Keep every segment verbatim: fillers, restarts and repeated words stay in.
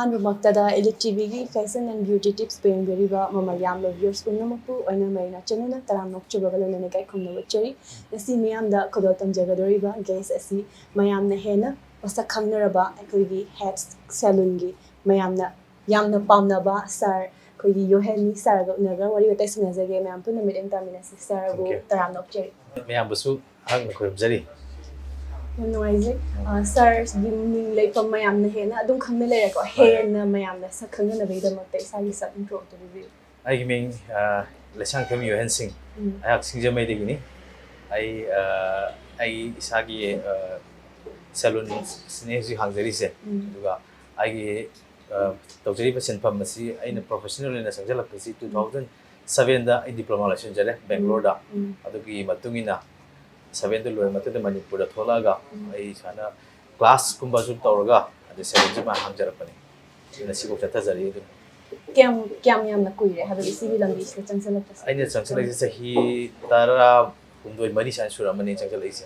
ꯑꯍꯥꯟꯕꯃꯛꯇꯗ Elite T ꯚꯤꯒꯤ Fashion and Beauty Tips ꯄꯦꯡꯕꯤꯔꯤꯕ ꯃꯃꯜ ꯌꯥꯝꯂꯕ viewers ꯄꯨꯝꯅꯃꯛꯄꯨ ꯑꯩꯅ ꯃꯩꯅ ꯆꯅꯨꯅ ꯇꯔꯥꯝꯅ ꯑꯣꯛꯆꯕꯒ ꯂꯣꯏꯅꯅ ꯏꯀꯥꯏ ꯈꯨꯝꯅꯕ ꯎꯠꯆꯔꯤ꯫ ꯉꯁꯤ ꯃꯤꯌꯥꯝꯗ ꯈꯨꯗꯣꯜ ꯇꯝꯖꯒꯗꯧꯔꯤꯕ guest ꯑꯁꯤ ꯃꯌꯥꯝꯅ ꯍꯦꯟꯅ ꯃꯁꯛ ꯈꯪꯅꯔꯕ ꯑꯩꯈꯣꯏꯒꯤ hair salonꯒꯤ ꯃꯌꯥꯝꯅ ꯌꯥꯝꯅ ꯄꯥꯝꯅꯕ sir ꯑꯩꯈꯣꯏꯒꯤ ꯌꯣꯍꯦꯟꯅꯤ sirꯒ ꯎꯅꯔꯒ ꯋꯥꯔꯤ ꯋꯥꯇꯥꯏ ꯁꯥꯟꯅꯖꯒꯦ꯫ ꯃꯌꯥꯝ ꯄꯨꯟꯅ ꯃꯤꯠꯌꯦꯡ ꯇꯥꯃꯤꯟꯅꯁꯤ꯫ Sirꯕꯨ Thank you. ꯇꯔꯥꯝꯅ ꯑꯣꯛꯆꯔꯤ꯫ ꯃꯌꯥꯝꯕꯨꯁꯨ ꯑꯍꯥꯛꯅ ꯈꯨꯔꯨꯝꯖꯔꯤ꯫ ꯌꯥꯝ ꯅꯨꯡꯉꯥꯏꯖꯩ꯫ ꯑ, sirꯒꯤ ꯃꯤꯡ ꯂꯩꯐꯝ ꯃꯌꯥꯝꯅ ꯍꯦꯟꯅ ꯑꯗꯨꯝ ꯈꯪꯅ ꯂꯩꯔꯦꯀꯣ꯫ ꯍꯣꯏ꯫ ꯍꯦꯟꯅ ꯃꯌꯥꯝꯅ ꯁꯛ ꯈꯪꯅꯅꯕꯒꯤꯗꯃꯛꯇ ꯏꯁꯥꯒꯤ ꯁꯛ introduce ꯇꯧꯕꯤꯌꯨ꯫ ꯑꯩꯒꯤ ꯃꯤꯡ, ꯑ, ꯂꯩꯁꯥꯡꯊꯦꯝ ꯌꯣꯍꯦꯟ ꯁꯤꯡ꯫ ꯎꯝ꯫ ꯑꯩꯍꯥꯛ ꯁꯤꯡꯖꯃꯩꯗꯒꯤꯅꯤ꯫ ꯑꯩ, ꯑ, ꯑꯩ ꯏꯁꯥꯒꯤ, ꯑ, salon ꯁꯤꯅꯦ ꯍꯧꯖꯤꯛ ꯍꯥꯡꯖꯔꯤꯁꯦ꯫ ꯎꯝ꯫ ꯑꯗꯨꯒ ꯑꯩꯒꯤ, ꯑ, ꯇꯧꯖꯔꯤꯕ ꯁꯤꯟꯐꯝ ꯑꯁꯤ ꯑꯩꯅ professional ꯑꯣꯏꯅ ꯆꯪꯁꯤꯜꯂꯛꯄꯁꯤ two thousand sevenꯗ ꯑꯩ diploma ꯂꯣꯏꯁꯤꯟꯖꯔꯦ ꯕꯦꯡꯒ꯭ꯂꯣꯔꯗ꯫ ꯎꯝ꯫ ꯑꯗꯨꯒꯤ ꯃꯇꯨꯡ ꯏꯟꯅ sevenꯗ ꯂꯣꯏꯔ ꯃꯇꯨꯡꯗ ꯃꯅꯤꯄꯨꯔꯗ ꯊꯣꯛꯂꯛꯑꯒ ꯎꯝ꯫ ꯑꯩ ꯁꯨꯃꯥꯏꯅ classꯀꯨꯝꯕꯁꯨ ꯇꯧꯔꯒ ꯑꯗꯩ salonꯁꯨ ꯃꯌꯥꯝ ꯍꯥꯡꯖꯔꯛꯄꯅꯤ꯫ ꯑꯗꯨꯅ ꯁꯤꯐꯥꯎ ꯆꯠꯊꯖꯔꯤ ꯑꯗꯨꯅ꯫ ꯀꯌꯥꯝ, ꯀꯌꯥꯝ ꯌꯥꯝꯅ ꯀꯨꯏꯔꯦ ꯍꯥꯏꯕꯗꯤ ꯁꯤꯒꯤ ꯂꯝꯕꯤꯁꯤꯗ ꯆꯪꯁꯤꯜꯂꯛꯄꯁꯦ? ꯑꯩꯅ ꯆꯪꯁꯤꯜꯂꯛꯏꯁꯦ ꯆꯍꯤ ꯇꯔꯥꯍꯨꯝꯗꯣꯏ ꯃꯔꯤ ꯁꯨꯃꯥꯏꯅ ꯁꯨꯔꯝꯃꯅꯤ ꯆꯪꯁꯤꯜꯂꯛꯏꯁꯦ꯫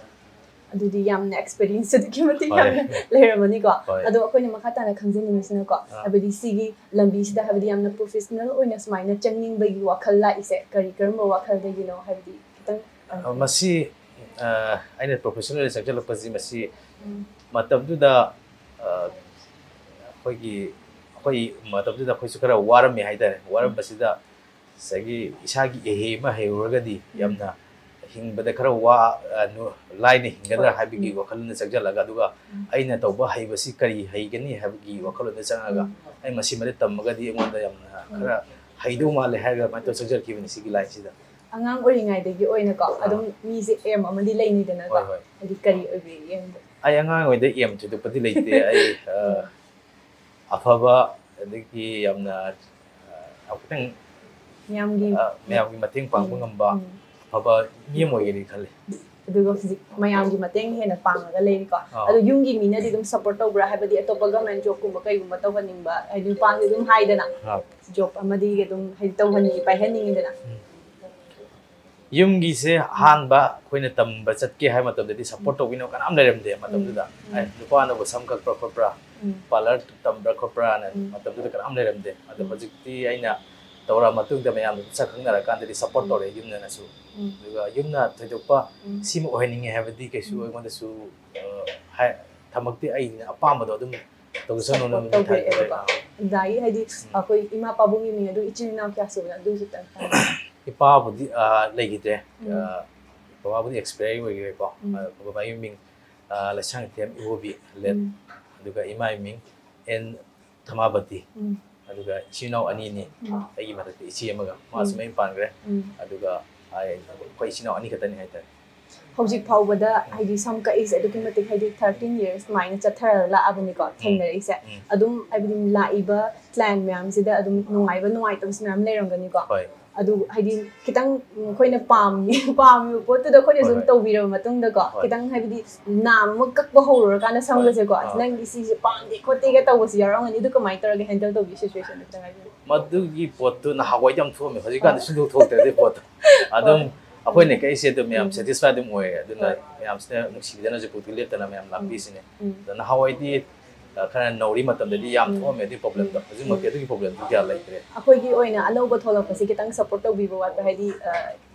ꯑꯗꯨꯗꯤ ꯌꯥꯝꯅ experience ꯑꯗꯨꯛꯀꯤ ꯃꯇꯤꯛ ꯍꯣꯏ꯫ ꯌꯥꯝꯅ ꯂꯩꯔꯝꯃꯅꯤꯀꯣ꯫ ꯍꯣꯏ꯫ ꯑꯗꯣ ꯑꯩꯈꯣꯏꯅ ꯃꯈꯥ ꯇꯥꯅ ꯈꯪꯖꯅꯤꯡꯉꯤꯁꯤꯅꯀꯣ, ꯑꯥ꯫ ꯍꯥꯏꯕꯗꯤ ꯁꯤꯒꯤ ꯂꯝꯕꯤꯁꯤꯗ ꯍꯥꯏꯕꯗꯤ ꯌꯥꯝꯅ professional ꯑꯣꯏꯅ ꯁꯨꯃꯥꯏꯅ ꯆꯪꯅꯤꯡꯕꯒꯤ ꯋꯥꯈꯜ ꯂꯥꯛꯏꯁꯦ ꯀꯔꯤ, ꯀꯔꯝꯕ ꯋꯥꯈꯜꯗꯒꯤꯅꯣ? ꯍꯥꯏꯕꯗꯤ ꯈꯤꯇꯪ, ꯑ, ꯃꯁꯤ, ꯑ, ꯑꯩꯅ professional ꯑꯣꯏꯅ ꯆꯪꯁꯤꯜꯂꯛꯄꯁꯤ ꯃꯁꯤ ꯎꯝ꯫ ꯃꯇꯝꯗꯨꯗ, ꯑ, ꯑꯩꯈꯣꯏꯒꯤ, ꯑꯩꯈꯣꯏ ꯃꯇꯝꯗꯨꯗ ꯑꯩꯈꯣꯏꯁꯨ ꯈꯔ ꯋꯥꯔꯝꯃꯦ ꯍꯥꯏꯇꯥꯔꯦ꯫ ꯎꯝ꯫ ꯋꯥꯔꯝꯕꯁꯤꯗ ꯉꯁꯥꯏꯒꯤ ꯏꯁꯥꯒꯤ ꯑꯦꯍꯦ ꯑꯃ ꯍꯩꯍꯧꯔꯒꯗꯤ ꯎꯝ꯫ ꯌꯥꯝꯅ ꯍꯤꯡꯕꯗ ꯈꯔ ꯋꯥ-, ꯑ, ꯅꯨ-, ꯂꯥꯏꯅ ꯍꯤꯡꯒꯗ꯭ꯔꯥ ꯍꯣꯏ꯫ ꯍꯥꯏꯕꯒꯤ ꯎꯝ꯫ ꯋꯥꯈꯜꯂꯣꯟꯗ ꯆꯪꯁꯤꯜꯂꯒ, ꯑꯗꯨꯒ ꯎꯝ꯫ ꯑꯩꯅ ꯇꯧꯕ ꯍꯩꯕꯁꯤ ꯀꯔꯤ ꯍꯩꯒꯅꯤ ꯍꯥꯏꯕꯒꯤ ꯋꯥꯈꯜꯂꯣꯟꯗ ꯆꯪꯉꯒ, ꯎꯝ꯫ ꯑꯩ ꯃꯁꯤꯃꯗꯤ ꯇꯝꯃꯒꯗꯤ ꯑꯩꯉꯣꯟꯗ ꯌꯥꯝꯅ ꯎꯝ꯫ ꯈꯔ ꯍꯩꯗꯧ ꯃꯥꯜꯂꯦ ꯍꯥꯏꯔꯒ ꯑꯗꯨꯃꯥꯏꯅ ꯇꯧꯔ ꯆꯪꯖꯔꯛꯈꯤꯕꯅꯤ ꯁꯤꯒꯤ lineꯁꯤꯗ꯫ ꯑꯉꯥꯡ ꯑꯣꯏꯔꯤꯉꯩꯗꯒꯤ ꯑꯣꯏꯅꯀꯣ, ꯑꯥ꯫ ꯑꯗꯨꯝ ꯃꯤꯁꯦ aim ꯑꯃꯗꯤ ꯂꯩꯅꯤꯗꯅꯀꯣ? ꯍꯣꯏ, ꯍꯣꯏ꯫ ꯍꯥꯏꯗꯤ ꯀꯔꯤ ꯑꯣꯏꯕꯤꯒꯦ aimꯗꯣ? ꯑꯩ ꯑꯉꯥꯡ ꯑꯣꯏꯉꯩꯗ aim ꯊꯣꯏꯗꯣꯛꯄꯗꯤ ꯂꯩꯇꯦ꯫ ꯑꯩ, ꯑ, ꯎꯝ꯫ ꯑꯐꯕ, ꯑꯗꯒꯤ ꯌꯥꯝꯅ, ꯑ, ꯌꯥꯝ ꯈꯤꯇꯪ, ꯃꯌꯥꯝꯒꯤ ꯑ, ꯃꯌꯥꯝꯒꯤ ꯃꯇꯦꯡ ꯄꯥꯡꯕ ꯎꯝ, ꯉꯝꯕ ꯎꯝ꯫ ꯑꯐꯕ ꯃꯤ ꯑꯃ ꯑꯣꯏꯒꯦꯗꯤ ꯈꯜꯂꯤ꯫ ꯑꯗꯨꯒ ꯍꯧꯖꯤꯛ ꯃꯌꯥꯝꯒꯤ ꯃꯇꯦꯡ ꯍꯦꯟꯅ ꯄꯥꯡꯉꯒ ꯂꯩꯔꯤꯀꯣ꯫ ꯑꯥ꯫ ꯑꯗꯣ ꯌꯨꯝꯒꯤ ꯃꯤꯅꯗꯤ ꯑꯗꯨꯝ support ꯇꯧꯕ꯭ꯔꯥ? ꯍꯥꯏꯕꯗꯤ ꯑꯇꯣꯞꯄ government jobꯀꯨꯝꯕ ꯀꯩꯒꯨꯝꯕ ꯇꯧꯍꯟꯅꯤꯡꯕ, ꯍꯥꯏꯗꯤ ꯅꯨꯄꯥꯁꯦ ꯑꯗꯨꯝ ꯍꯥꯏꯗꯅ, ꯑꯥ꯫ Job ꯑꯃꯗꯤ ꯑꯗꯨꯝ ꯍꯥꯏꯗꯤ ꯇꯧꯍꯟꯅꯤꯡꯉꯤ, ꯄꯥꯏꯍꯟꯅꯤꯡꯉꯤꯗꯅ꯫ ꯎꯝ꯫ ꯌꯨꯝꯒꯤꯁꯦ ꯑꯍꯥꯟꯕ ꯑꯩꯈꯣꯏꯅ ꯇꯝꯕ ꯆꯠꯀꯦ ꯍꯥꯏꯕ ꯃꯇꯝꯗꯗꯤ ꯁꯞꯄꯣꯔꯠ ꯇꯧꯕꯤꯅꯕ ꯀꯅꯥꯝ ꯂꯩꯔꯝꯗꯦ ꯃꯇꯝꯗꯨꯗ꯫ ꯎꯝ꯫ ꯑꯦ, ꯅꯨꯄꯥꯅꯕꯨ ꯁꯝ ꯀꯛꯄ꯭ꯔꯥ ꯈꯣꯠꯄ꯭ꯔꯥ, ꯎꯝ꯫ ꯄꯥꯔꯂꯔ ꯇꯝꯕ꯭ꯔꯥ ꯈꯣꯠꯄ꯭ꯔꯥꯅ ꯎꯝ꯫ ꯃꯇꯝꯗꯨꯗ ꯀꯅꯥꯝ ꯂꯩꯔꯝꯗꯦ꯫ ꯑꯗꯣ ꯎꯝ꯫ ꯍꯧꯖꯤꯛꯇꯤ ꯑꯩꯅ ꯇꯧꯔꯛꯑ ꯃꯇꯨꯡꯗ ꯃꯌꯥꯝꯗ ꯁꯛ ꯈꯪꯅꯔꯀꯥꯟꯗꯗꯤ ꯁꯞꯄꯣꯔꯠ ꯎꯝ꯫ ꯇꯧꯔꯛꯑꯦ ꯌꯨꯝꯗꯅꯁꯨ꯫ ꯎꯝ꯫ ꯑꯗꯨꯒ ꯌꯨꯝꯅ ꯊꯣꯏꯗꯣꯛꯄ ꯎꯝ꯫ ꯁꯤꯃ ꯑꯣꯏꯍꯟꯅꯤꯡꯉꯦ ꯍꯥꯏꯕꯗꯤ ꯀꯩꯁꯨ ꯎꯝ꯫ ꯑꯩꯉꯣꯟꯗꯁꯨ, ꯑ, ꯍꯥꯏ-, ꯊꯝꯃꯛꯇꯦ꯫ ꯑꯩꯅ ꯑꯄꯥꯝꯕꯗꯣ ꯑꯗꯨꯝ ꯇꯧꯖꯁꯅꯨ ꯁꯞꯄꯣꯔꯠ ꯑꯗꯨꯝ ꯍꯥꯏꯇꯥꯔꯦ꯫ ꯇꯧꯕꯤꯔꯛꯑꯦꯕꯀꯣ꯫ ꯑꯗꯒꯤ ꯍꯥꯏꯗꯤ ꯑꯩꯈꯣꯏ ꯏꯃꯥ ꯄꯥꯕꯨꯡꯒꯤ ꯃꯤꯡ ꯑꯗꯨ ꯏꯆꯤꯜ ꯏꯅꯥꯎ ꯀꯌꯥ ꯁꯨꯕꯅꯣ ꯑꯗꯨꯁꯨ ꯈꯤꯇꯪ ꯈꯪꯉꯦ꯫ ꯏꯄꯥꯕꯨꯗꯤ, ꯑ, ꯂꯩꯈꯤꯗ꯭ꯔꯦ꯫ ꯎꯝ꯫ ꯑ, ꯕꯕꯥꯕꯨꯗꯤ ꯑꯦꯛꯁꯄꯌꯔ ꯑꯣꯏꯈ꯭ꯔꯦꯀꯣ꯫ ꯎꯝ꯫ ꯑ, ꯕꯕꯥꯒꯤ ꯃꯤꯡ, ꯑ, ꯂꯩꯁꯥꯡꯊꯦꯝ ꯏꯕꯣꯕꯤ ꯂꯦꯠ꯫ ꯎꯝ꯫ ꯑꯗꯨꯒ ꯏꯃꯥꯒꯤ ꯃꯤꯡ ꯑꯦꯟ ꯊꯃꯥꯕꯇꯤ꯫ ꯎꯝ꯫ ꯑꯗꯨꯒ ꯏꯆꯤꯜ ꯏꯅꯥꯎ ꯑꯅꯤꯅꯤ꯫ ꯎꯝ꯫ ꯑꯩꯒꯤ ꯃꯊꯛꯇ ꯏꯆꯦ ꯑꯃꯒ, ꯃꯥꯁꯨ ꯎꯝ꯫ ꯃꯌꯨꯝ ꯄꯥꯟꯈ꯭ꯔꯦ꯫ ꯎꯝ꯫ ꯑꯗꯨꯒ ꯑꯩ, ꯑꯩꯈꯣꯏ ꯏꯆꯤꯜ ꯏꯅꯥꯎ ꯑꯅꯤ ꯈꯛꯇꯅꯤ ꯍꯥꯏꯇꯥꯔꯦ꯫ ꯍꯧꯖꯤꯛ ꯐꯥꯎꯕꯗ ꯍꯥꯏꯗꯤ ꯁꯝ ꯀꯛꯏꯁꯦ ꯑꯗꯨꯛꯀꯤ ꯃꯇꯤꯛ ꯍꯥꯏꯗꯤ thirteen years ꯁꯨꯃꯥꯏꯅ ꯆꯠꯊꯔ ꯂꯥꯛꯑꯕꯅꯤꯀꯣ ꯊꯦꯡꯅꯔꯛꯏꯁꯦ꯫ ꯎꯝ꯫ ꯑꯗꯨꯝ ꯍꯥꯏꯕꯗꯤ ꯂꯥꯛꯏꯕ ꯀ꯭ꯂꯥꯏꯟ ꯃꯌꯥꯝꯁꯤꯗ ꯑꯗꯨꯝ ꯅꯨꯡꯉꯥꯏꯕ ꯅꯨꯡꯉꯥꯏꯇꯕꯁꯨ ꯃꯌꯥꯝ ꯂꯩꯔꯝꯒꯅꯤꯀꯣ꯫ ꯍꯣꯏ꯫ ꯑꯗꯨ ꯍꯥꯏꯗꯤ ꯈꯤꯇꯪ ꯑꯩꯈꯣꯏꯅ ꯄꯥꯝꯃꯤ-, ꯄꯥꯝꯃꯤꯕ ꯄꯣꯠꯇꯨꯗ ꯑꯩꯈꯣꯏꯅꯁꯨ ꯍꯣꯏ, ꯑꯗꯨꯝ ꯍꯣꯏ꯫ ꯇꯧꯕꯤꯔꯕ ꯃꯇꯨꯡꯗꯀꯣ ꯍꯣꯏ꯫ ꯈꯤꯇꯪ ꯍꯥꯏꯕꯗꯤ ꯅꯥꯝ ꯑꯃ ꯀꯛꯄ ꯍꯧꯔꯨꯔꯀꯥꯟꯗ ꯁꯝꯒꯁꯦꯀꯣ ꯍꯣꯏ꯫ ꯑꯥ꯫ "ꯅꯪꯗꯤ ꯁꯤꯁꯦ ꯄꯥꯝꯗꯦ ꯈꯣꯠꯇꯦꯒ ꯇꯧꯕꯁꯨ ꯌꯥꯎꯔꯝꯒꯅꯤ"꯫ ꯑꯗꯨ ꯀꯃꯥꯏꯅ ꯇꯧꯔꯒ ꯍꯦꯟꯗꯜ ꯇꯧꯕꯤ ꯁꯤꯆꯨꯋꯦꯁꯟꯗꯣ ꯈꯤꯇꯪ ꯍꯥꯏꯕꯤꯌꯨ꯫ ꯃꯗꯨꯒꯤ ꯄꯣꯠꯇꯨ ꯅꯍꯥꯟꯋꯥꯏꯗꯤ ꯌꯥꯝ ꯊꯣꯛꯑꯝꯃꯦ, ꯍꯧꯖꯤꯛꯀꯥꯟꯗꯤ ꯁꯨꯡꯊꯣꯛ ꯊꯣꯛꯇ꯭ꯔꯦ ꯑꯗꯨꯒꯤ ꯄꯣꯠꯇꯣ꯫ ꯑꯗꯨꯝ ꯍꯣꯏ꯫ ꯑꯩꯈꯣꯏꯅ ꯀꯛꯏꯁꯦ ꯑꯗꯨꯝ ꯃꯌꯥꯝ ꯎꯝ꯫ ꯁꯦꯇꯤꯁꯐꯥꯏ ꯑꯗꯨꯝ ꯑꯣꯏꯔꯦ꯫ ꯑꯗꯨꯅ ꯍꯣꯏ꯫ ꯃꯌꯥꯝꯁꯤꯅ ꯅꯨꯡꯁꯤꯕꯤꯗꯅꯁꯨ ꯄꯨꯛꯇꯨ ꯂꯦꯞꯇꯅ ꯃꯌꯥꯝ ꯎꯝ꯫ ꯂꯥꯛꯄꯤꯁꯤꯅꯦ꯫ ꯎꯝ꯫ ꯑꯗꯣ ꯅꯍꯥꯟꯋꯥꯏꯗꯤ, ꯑ, ꯈꯔ ꯅꯧꯔꯤ ꯃꯇꯝꯗꯗꯤ ꯌꯥꯝ ꯎꯝ꯫ ꯊꯣꯛꯑꯝꯃꯦ ꯑꯗꯨꯒꯤ ꯄ꯭ꯔꯣꯕ꯭ꯂꯦꯝꯗꯣ꯫ ꯎꯝ꯫ ꯍꯧꯖꯤꯛꯃꯛꯇꯤ ꯑꯗꯨꯒꯤ ꯄ꯭ꯔꯣꯕ꯭ꯂꯦꯝꯗꯨ ꯀꯌꯥ ꯂꯩꯇ꯭ꯔꯦ꯫ ꯑꯩꯈꯣꯏꯒꯤ ꯑꯣꯏꯅ ꯑꯅꯧꯕ ꯊꯣꯛꯂꯛꯄꯁꯦ ꯈꯤꯇꯪ ꯁꯞꯄꯣꯔꯠ ꯇꯧꯕꯤꯕ ꯋꯥꯠꯄ ꯍꯥꯏꯗꯤ, ꯑ,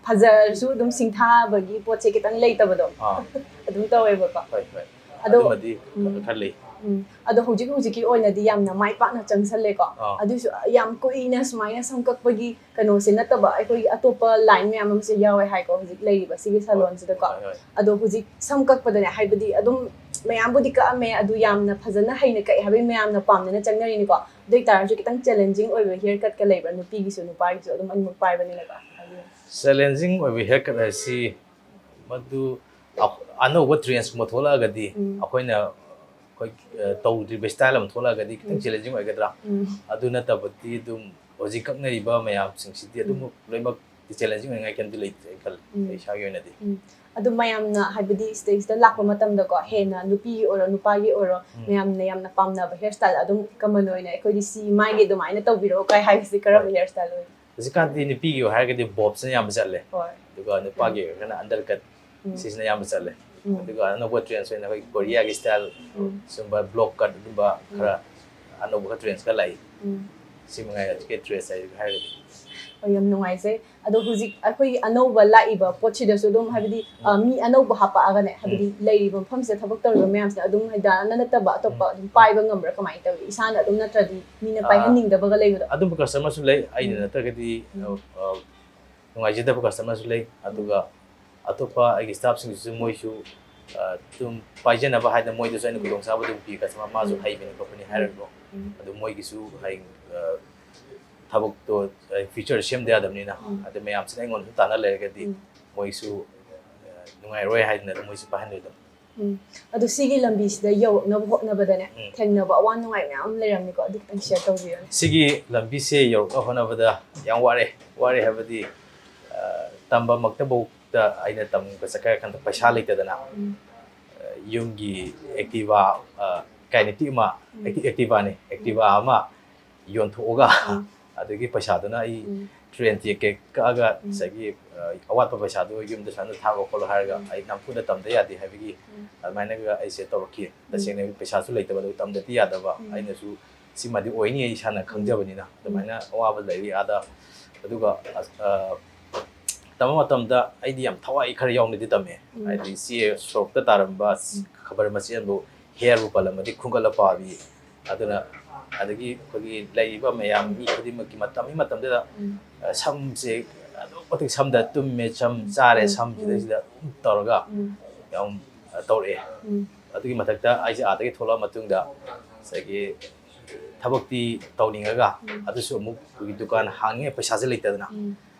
ꯐꯖꯔꯁꯨ ꯑꯗꯨꯝ ꯁꯤꯡꯊꯥꯕꯒꯤ ꯄꯣꯠꯁꯦ ꯈꯤꯇꯪ ꯂꯩꯇꯕꯗꯣ꯫ ꯑꯥ꯫ ꯑꯗꯨꯝ ꯇꯧꯋꯦꯕꯀꯣ꯫ ꯍꯣꯏ, ꯍꯣꯏ꯫ ꯑꯗꯣ ꯑꯗꯨꯃꯗꯤ ꯎꯝ꯫ ꯈꯔ ꯂꯩ꯫ ꯎꯝ꯫ ꯑꯗꯣ ꯍꯧꯖꯤꯛ ꯍꯧꯖꯤꯛꯀꯤ ꯑꯣꯏꯅꯗꯤ ꯌꯥꯝꯅ ꯃꯥꯏ ꯄꯥꯛꯅ ꯆꯪꯁꯜꯂꯦꯀꯣ꯫ ꯑꯥ꯫ ꯑꯗꯨꯏꯁꯨ ꯌꯥꯝ ꯀꯨꯏꯅ ꯁꯨꯃꯥꯏꯅ ꯁꯝ ꯀꯛꯄꯒꯤ ꯀꯩꯅꯣꯁꯦ ꯅꯠꯇꯕ ꯑꯩꯈꯣꯏꯒꯤ ꯑꯇꯣꯞꯄ ꯂꯥꯏꯟ ꯃꯌꯥꯝ ꯑꯃꯁꯨ ꯌꯥꯎꯋꯦ ꯍꯥꯏꯀꯣ ꯍꯧꯖꯤꯛ ꯂꯩꯔꯤꯕ ꯁꯤꯒꯤ ꯁꯥꯂꯣꯟꯁꯤꯗꯀꯣ꯫ ꯍꯣꯏ, ꯍꯣꯏ꯫ ꯑꯗꯣ ꯍꯧꯖꯤꯛ ꯁꯝ ꯀꯛꯄꯗꯅꯦ ꯍꯥꯏꯕꯗꯤ ꯑꯗꯨꯝ ꯃꯌꯥꯝꯕꯨꯗꯤ ꯀꯛꯑꯝꯃꯦ ꯑꯗꯨ ꯌꯥꯝꯅ ꯐꯖꯅ ꯍꯩꯅ ꯀꯛꯑꯦ ꯍꯥꯏꯕꯒꯤ ꯃꯌꯥꯝꯅ ꯄꯥꯝꯅꯅ ꯆꯪꯅꯔꯤꯅꯤꯀꯣ꯫ ꯑꯗꯨ ꯑꯣꯏꯇꯥꯔꯁꯨ ꯈꯤꯇꯪ ꯆꯦꯂꯦꯟꯖꯤꯡ ꯑꯣꯏꯕ ꯍꯤꯌꯔ ꯀꯠꯀ ꯂꯩꯕ꯭ꯔꯥ? ꯅꯨꯄꯤꯒꯤꯁꯨ ꯅꯨꯄꯥꯒꯤꯁꯨ ꯑꯗꯨꯝ ꯑꯅꯤꯃꯛ ꯄꯥꯏꯕꯅꯤꯅꯀꯣ꯫ ꯆꯦꯂꯦꯟꯖꯤꯡ ꯑꯣꯏꯕ ꯍꯤꯌꯔ ꯀꯠ ꯍꯥꯏꯁꯤ ꯃꯗꯨ ꯑ-, ꯑꯅꯧꯕ ꯇ꯭ꯔꯦꯟꯁꯀꯨꯝꯕ ꯊꯣꯛꯂꯛꯑꯒꯗꯤ ꯎꯝ꯫ ꯑꯩꯈꯣꯏꯅ ꯑꯩꯈꯣꯏ, ꯑ, ꯇꯧꯗ꯭ꯔꯤꯕ ꯏꯁꯇꯥꯏꯜ ꯑꯃ ꯊꯣꯛꯂꯛꯑꯒꯗꯤ ꯈꯤꯇꯪ ꯎꯝ꯫ ꯆꯦꯂꯦꯟꯖꯤꯡ ꯑꯣꯏꯒꯗ꯭ꯔꯥ? ꯎꯝ꯫ ꯑꯗꯨ ꯅꯠꯇꯕꯗꯤ ꯑꯗꯨꯝ ꯍꯧꯖꯤꯛ ꯀꯛꯅꯔꯤꯕ ꯃꯌꯥꯝꯁꯤꯡꯁꯤꯗꯤ ꯑꯗꯨꯝ ꯎꯝ꯫ ꯂꯣꯏꯅꯃꯛꯇꯤ ꯆꯦꯂꯦꯟꯖꯤꯡ ꯑꯣꯏꯅꯤꯡꯉꯥꯏ ꯀꯩꯝꯇ ꯂꯩꯇ꯭ꯔꯦ ꯑꯩ ꯈꯜꯂꯦ, ꯎꯝ꯫ ꯑꯩ ꯏꯁꯥꯒꯤ ꯑꯣꯏꯅꯗꯤ꯫ ꯎꯝ꯫ ꯑꯗꯨ ꯃꯌꯥꯝꯅ ꯍꯥꯏꯕꯗꯤ ꯁꯤꯗꯩꯁꯤꯗ ꯂꯥꯛꯄ ꯃꯇꯝꯗꯀꯣ ꯍꯦꯟꯅ ꯅꯨꯄꯤꯒꯤ ꯑꯣꯏꯔꯣ ꯅꯨꯄꯥꯒꯤ ꯑꯣꯏꯔꯣ ꯎꯝ꯫ ꯃꯌꯥꯝꯅ ꯌꯥꯝꯅ ꯄꯥꯝꯅꯕ ꯍꯤꯌꯔ ꯏꯁꯇꯥꯏꯜ ꯑꯗꯨꯝ ꯀꯃꯟ ꯑꯣꯏꯅ ꯑꯩꯈꯣꯏꯗꯤ ꯁꯤ ꯃꯥꯏꯒꯤ ꯑꯗꯨꯃꯥꯏꯅ ꯇꯧꯕꯤꯔꯛꯑꯣ ꯀꯥꯏ ꯍꯥꯏꯕꯁꯤ ꯀꯔꯝꯕ ꯍꯣꯏ꯫ ꯍꯤꯌꯔ ꯏꯁꯇꯥꯏꯜ ꯑꯣꯏꯒꯦ? ꯍꯧꯖꯤꯛꯀꯥꯟꯗꯤ ꯅꯨꯄꯤꯒꯤ ꯑꯣꯏ ꯍꯥꯏꯔꯒꯗꯤ ꯕꯣꯕꯁꯤꯅ ꯑꯌꯥꯝꯕ ꯆꯠꯂꯦ꯫ ꯍꯣꯏ꯫ ꯑꯗꯨꯒ ꯅꯨꯄꯥꯒꯤ ꯑꯣꯏꯔꯒꯅ ꯑꯟꯗꯔ ꯀꯠ ꯎꯝ꯫ ꯁꯤꯁꯤꯅ ꯑꯌꯥꯝꯕ ꯆꯠꯂꯦ꯫ ꯎꯝ꯫ ꯑꯗꯨꯒ ꯑꯅꯧꯕ ꯇ꯭ꯔꯦꯟꯁ ꯑꯣꯏꯅ ꯑꯩꯈꯣꯏ ꯀꯣꯔꯤꯌꯥꯒꯤ ꯁ꯭ꯇꯥꯏꯜ ꯎꯝ꯫ ꯁꯨꯝꯕ ꯕ꯭ꯂꯣꯛ ꯀꯠ ꯑꯗꯨꯝꯕ ꯈꯔ ꯑꯅꯧꯕ ꯈꯔ ꯇ꯭ꯔꯦꯟꯁ ꯈꯔ ꯂꯥꯛꯏ꯫ ꯎꯝ꯫ ꯁꯤ ꯃꯉꯥꯏ ꯍꯧꯖꯤꯛꯀꯤ ꯗ꯭ꯔꯦꯁ ꯍꯥꯏꯔꯒꯗꯤ꯫ ꯍꯣꯏ, ꯌꯥꯝ ꯅꯨꯡꯉꯥꯏꯖꯩ꯫ ꯑꯗꯣ ꯍꯧꯖꯤꯛ ꯑꯩꯈꯣꯏꯒꯤ ꯑꯅꯧꯕ ꯂꯥꯛꯏꯕ ꯄꯣꯠꯁꯤꯗꯁꯨ ꯑꯗꯨꯝ ꯍꯥꯏꯕꯗꯤ ꯑ, ꯃꯤ ꯑꯅꯧꯕ ꯍꯥꯞꯄꯛꯑꯒꯅꯦ, ꯍꯥꯏꯕꯗꯤ ꯂꯩꯔꯤꯕ ꯃꯐꯝꯁꯤꯗ ꯊꯕꯛ ꯇꯧꯔꯤꯕ ꯃꯌꯥꯝꯁꯤꯅ ꯑꯗꯨꯝ ꯍꯥꯏꯗꯤ ꯅꯠꯇꯕ ꯑꯇꯣꯞꯄ ꯑꯗꯨꯝ ꯄꯥꯏꯕ ꯉꯝꯕ꯭ꯔꯥ, ꯀꯃꯥꯏꯅ ꯇꯧꯏ? ꯏꯁꯥꯅ ꯑꯗꯨꯝ ꯅꯠꯇ꯭ꯔꯗꯤ ꯃꯤꯅ ꯑ, ꯄꯥꯏꯍꯟꯅꯤꯡꯗꯕꯒ ꯂꯩꯕꯗꯣ? ꯑꯗꯨꯝꯕ ꯀꯁꯇꯃꯔꯁꯨ ꯂꯩ꯫ ꯑꯩꯅ ꯎꯝ꯫ ꯅꯠꯇ꯭ꯔꯒꯗꯤ ꯎꯝ꯫ ꯑ, ꯅꯨꯡꯉꯥꯏꯖꯗꯕ ꯀꯁꯇꯃꯔꯁꯨ ꯂꯩ꯫ ꯑꯗꯨꯒ ꯑꯇꯣꯞꯄ ꯑꯩꯒꯤ ꯁ꯭ꯇꯥꯐꯁꯤꯡꯁꯤꯁꯨ ꯃꯣꯏꯁꯨ ꯑ, ꯑꯗꯨꯝ ꯄꯥꯏꯖꯅꯕ ꯍꯥꯏꯗꯅ ꯃꯣꯏꯗꯁꯨ ꯑꯩꯅ ꯈꯨꯗꯣꯡꯆꯥꯕ ꯑꯗꯨꯝ ꯄꯤ꯫ ꯀꯁꯇꯃꯔ ꯃꯥꯁꯨ ꯎꯝ꯫ ꯍꯩꯕꯅꯤ ꯈꯣꯠꯄꯅꯤ ꯍꯥꯏꯔꯒꯀꯣ꯫ ꯎꯝ꯫ ꯑꯗꯨ ꯃꯣꯏꯒꯤꯁꯨ ꯍꯌꯦꯡ ꯑ, ꯊꯕꯛꯇꯣ ꯐ꯭ꯌꯨꯆꯔ ꯁꯦꯝꯗ ꯌꯥꯗꯕꯅꯤꯅ꯫ ꯎꯝ꯫ ꯑꯗꯨ ꯃꯌꯥꯝꯁꯤꯅ ꯑꯩꯉꯣꯟꯗ ꯁꯨꯝ ꯇꯥꯟꯅ ꯂꯩꯔꯒꯗꯤ ꯎꯝ꯫ ꯃꯣꯏꯁꯨ ꯑ, ꯅꯨꯡꯉꯥꯏꯔꯣꯏ ꯍꯥꯏꯗꯅ ꯑꯗꯨꯝ ꯃꯣꯏꯁꯨ ꯄꯥꯏꯍꯟꯂꯣꯏꯗꯕ꯫ ꯎꯝ꯫ ꯑꯗꯣ ꯁꯤꯒꯤ ꯂꯝꯕꯤꯁꯤꯗ ꯌꯧꯔꯛꯅꯕ ꯍꯣꯠꯅꯕꯗꯅꯦ, ꯎꯝ꯫ ꯊꯦꯡꯅꯕ ꯑꯋꯥ ꯅꯨꯡꯉꯥꯏ ꯃꯌꯥꯝ ꯑꯃ ꯂꯩꯔꯝꯅꯤꯀꯣ, ꯑꯗꯨ ꯈꯤꯇꯪ ꯁꯤꯌꯔ ꯇꯧꯕꯤꯌꯨꯅꯦ꯫ ꯁꯤꯒꯤ ꯂꯝꯕꯤꯁꯦ ꯌꯧꯔꯛꯅꯕ ꯍꯣꯠꯅꯕꯗ ꯌꯥꯝ ꯋꯥꯔꯦ꯫ ꯋꯥꯔꯦ ꯍꯥꯏꯕꯗꯤ ꯑ, ꯇꯝꯕꯃꯛꯇꯐꯥꯎꯗ ꯑꯩꯅ ꯇꯝꯕ ꯆꯠꯀꯦ ꯍꯥꯏꯔ ꯀꯥꯟꯗ ꯄꯩꯁꯥ ꯂꯩꯇꯗꯅ ꯎꯝ꯫ ꯑ, ꯌꯨꯝꯒꯤ ꯑꯦꯛꯇꯤꯚꯥ ꯑ, ꯀꯥꯏꯅꯦꯇꯤꯛ ꯑꯃ ꯎꯝ꯫ ꯑꯦꯛꯇꯤꯚꯥꯅꯤ, ꯑꯦꯛꯇꯤꯚꯥ ꯑꯃ ꯌꯣꯟꯊꯣꯛꯑꯒ ꯎꯝ꯫ ꯑꯗꯨꯒꯤ ꯄꯩꯁꯥꯗꯨꯅ ꯑꯩ ꯎꯝ꯫ ꯇ꯭ꯔꯦꯟ ꯇꯤꯀꯦꯠ ꯀꯛꯑꯒ ꯎꯝ꯫ ꯉꯁꯥꯏꯒꯤ ꯑ, ꯑꯋꯥꯠꯄ ꯄꯩꯁꯥꯗꯣ ꯌꯨꯝꯗ ꯁꯨꯃꯥꯏꯅ ꯊꯥꯈꯣ ꯈꯣꯠꯂꯣ ꯍꯥꯏꯔꯒ ꯎꯝ꯫ ꯑꯩ ꯅꯝꯐꯨꯗ ꯇꯝꯗ ꯌꯥꯗꯦ ꯍꯥꯏꯕꯒꯤ ꯎꯝ꯫ ꯑꯗꯨꯃꯥꯏꯅꯒ ꯑꯩꯁꯦ ꯇꯧꯔꯛꯈꯤ꯫ ꯇꯁꯦꯡꯅ ꯄꯩꯁꯥꯁꯨ ꯂꯩꯇꯕ ꯑꯗꯨ ꯇꯝꯗꯗꯤ ꯌꯥꯗꯕ꯫ ꯎꯝ꯫ ꯑꯩꯅꯁꯨ ꯁꯤꯃꯗꯤ ꯑꯣꯏꯅꯤ ꯑꯩ ꯏꯁꯥꯅ ꯈꯪꯖꯕꯅꯤꯅ꯫ ꯑꯗꯨꯃꯥꯏꯅ ꯑꯋꯥꯕ ꯂꯩꯔꯤ ꯑꯥꯗ꯫ ꯑꯗꯨꯒ ꯑ, ꯇꯝꯕ ꯃꯇꯝꯗ ꯑꯩꯗꯤ ꯌꯥꯝ ꯊꯋꯥꯏ ꯈꯔ ꯌꯥꯎꯅꯗꯤ ꯇꯝꯃꯦ꯫ ꯎꯝ꯫ ꯍꯥꯏꯗꯤ ꯆꯦ ꯁꯣꯔꯣꯛꯇ ꯇꯥꯔꯝꯕ ꯎꯝ꯫ ꯈꯕꯔ ꯃꯆꯦꯠ ꯑꯃꯕꯨ ꯍꯦꯌꯔꯕꯨ ꯄꯜꯂꯝꯃꯗꯤ ꯈꯨꯟꯒꯠꯂ ꯄꯥꯕꯤ꯫ ꯑꯗꯨꯅ ꯑꯗꯒꯤ ꯑꯩꯈꯣꯏꯒꯤ ꯂꯩꯔꯤꯕ ꯃꯌꯥꯝ ꯃꯤ ꯈꯨꯗꯤꯡꯃꯛꯀꯤ ꯃꯇꯝ, ꯃꯤ ꯃꯇꯝꯗꯨꯗ, ꯎꯝ꯫ ꯑ, ꯁꯝꯁꯦ ꯑꯗꯨꯛ ꯃꯇꯤꯛ ꯁꯝꯗ ꯇꯨꯝꯃꯦ, ꯁꯝ ꯆꯥꯔꯦ, ꯎꯝ, ꯁꯝꯁꯤꯗꯩꯁꯤꯗ ꯑꯗꯨꯝ ꯇꯧꯔꯒ ꯎꯝ꯫ ꯌꯥꯝ, ꯑ, ꯇꯧꯔꯛꯑꯦ꯫ ꯎꯝ꯫ ꯑꯗꯨꯒꯤ ꯃꯊꯛꯇ ꯑꯩꯁꯦ ꯑꯥꯗꯒꯤ ꯊꯣꯛꯂꯛꯑ ꯃꯇꯨꯡꯗ ꯉꯁꯥꯏꯒꯤ ꯊꯕꯛꯇꯤ ꯇꯧꯅꯤꯡꯉꯒ ꯎꯝ꯫ ꯑꯗꯨꯁꯨ ꯑꯃꯨꯛ ꯑꯩꯈꯣꯏꯒꯤ ꯗꯨꯀꯥꯟ ꯍꯥꯡꯉꯦ ꯄꯩꯁꯥꯁꯦ ꯂꯩꯇꯗꯅ ꯎꯝ꯫